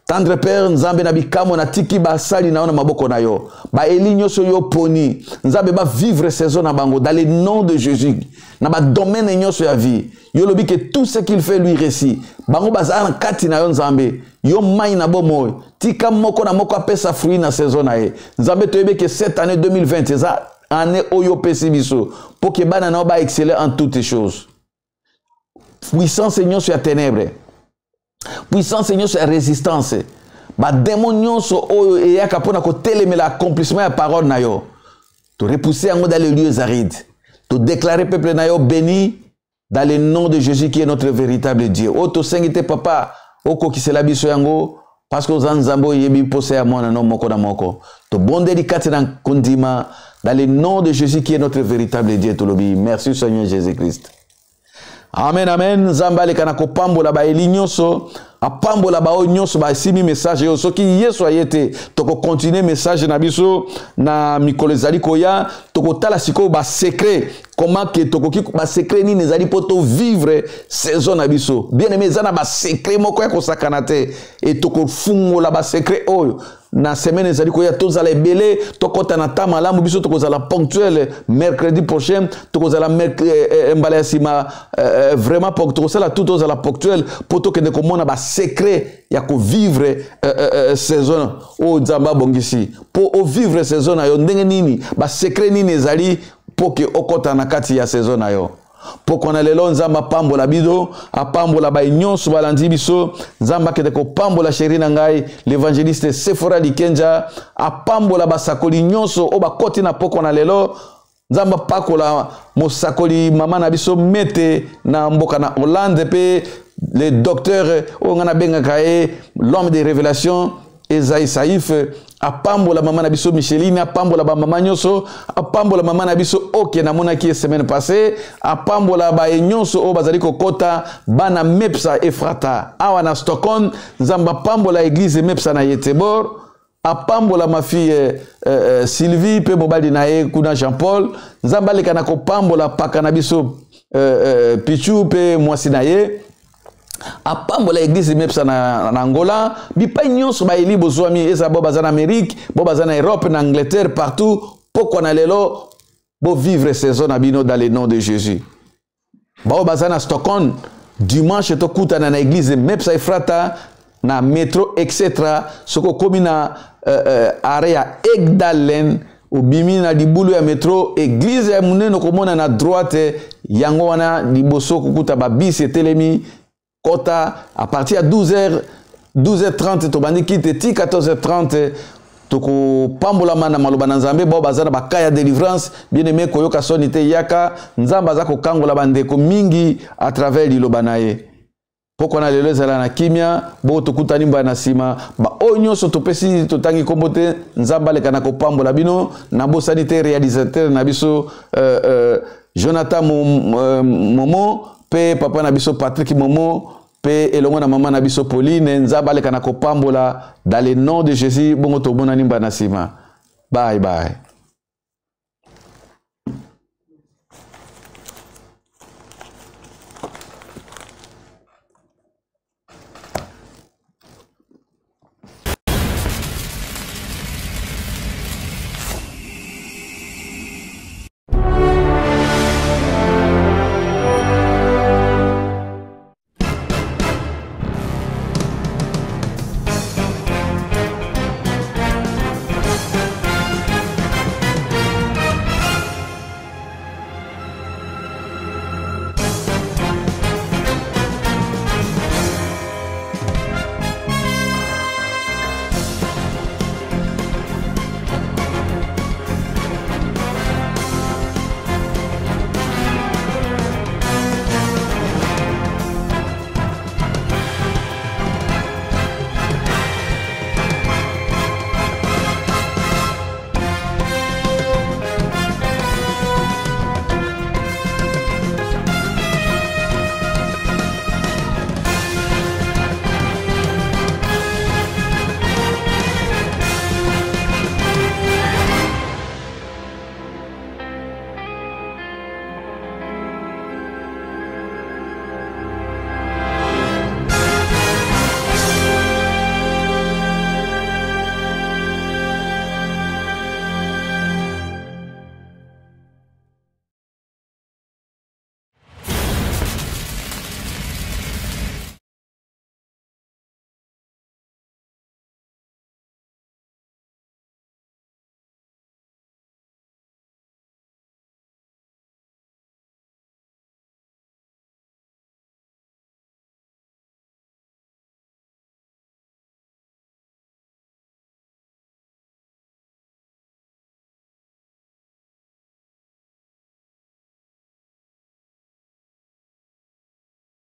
Tendre Père, Nzambe na bikamwa, natiki basali na yo na maboko na yo. Baeli nyonso yo poni, Nzambe, bavivre saison na bango dans le nom de Jésus, na badomaine nyonso ya vie. Yo lobi ke tout ce qu'il fait lui réussit. Bango bazala na kati na yo, Nzambe, yo mai na bomoi. Tika moko na moko apesa fruit na saison na ye. Nzambe, toyebi ke cette année 2020 eza année oyo opesi biso mpo ke bana na yo baexceller en toutes choses. Puissance nyonso ya ténèbre, puissance nyonso ya résistance, badémon nyonso oyo eyaka mpona kotelemela accomplissement ya parole na yo, torepousse yango dans les lieux arides. Todéclare peuple na yo béni dans le nom de Jésus qui est notre véritable Dieu. Oyo tosengi te, Papa, okokisela biso yango, parce que oza Nzambe oyebi mposa ya mwana no moko na moko. Tobondeli kati na kondima dans le nom de Jésus qui est notre véritable Dieu. Tolobi merci, Seigneur Jésus Christ. Amen, amen. Nzambe aleka na kopambola baeli nyonso, apambola baoyo nyonso basimi message oyo. Soki Yesu aye te, tokocontinuer message na biso na mikolo ezali koya. Tokotala sikoyo basecret, comment ke tokoki, basecret nini ezali mpo tovivre saison na biso. Bien aimé, eza na basecret moko ya kosakana te e tokofungola basecret oyo na semaine ezali koya. Tozala ebele, tokɔta na ta malamu. Biso tokozala ponctuel mercredi prochain, tokozala mbala ya nsima vraiment tokosala tout tozala ponctuel mpo tokende komona basecret ya kovivre saison oyo Nzambe abongisi. Mpo ovivre saison na yo ndenge nini, basecret nini ezali mpo ke okɔta na kati ya saison na yo. Pokwa na lelo, Nzambe apambola bino, apambola bai nyonso balandi biso. Nzambe akende kopambola chérie na ngai, l'évangéliste Sefora Likenja, apambola basakoli nyonso oyo bakoti na pokwa na lelo. Nzambe apakola mosakoli mama na biso Mete na mboka na Hollande, mpe le docteur oyo ngai nabengaka ye l'homme de révélation, Ezai Saif. Apambola mama na biso Micheline, apambola bamama nyonso, apambola mama na biso oke namonaki ye semaine passée, apambola baye nyonso oyo bazali kokɔta, bana Mepsa Efrata awa na Stockholm. Nzambe apambola église Mepsa na Göteborg. Apambola ma fille Sylvie mpe mobali na ye kuna Jean Paul. Nzambe aleka na kopambola paka na biso Pichu mpe mwasi na ye. Apambola église Mepsa na Angola, bipai nyonso bayeli bozwami, eza bo baza na Amérique, bo baza na Europe, na Angleterre, partout. Pokwa na lelo, bovivre saison na bino dans le nom de Jésus. Bao baza na Stockholm, dimanche tokutana na église Mepsa Efrata na metro etc. Soki okomi na arrêt ya Egdalen, obimi na libulu ya metro, église ya monene okomona na droite yango wana liboso kokuta babisi etelemi. Kota à partir ya 12h, 12h30 tobandi kite ti 14h30, tokopambolama na maloba na Nzambe. Bao baza na baka ya délivrance, bien aimé, koyoka soni te, yaka. Nzambe aza kokangola bandeko mingi à travers liloba na ye. Pokwa na lelo ezala na kimia. Bo tokutani mbala na nsima. Baoyo nyonso topesi, totangi nkombo te, Nzambe aleka na kopambola bino. Nabosani te réalisateur na biso Jonathan Momo mpe papa na biso Patrick Momo mpe elongo na mama na biso Pauline. Nzambe aleka na kopambola dans le nom de Jésus. Bongo tomonani mbala na nsima. Bye bye.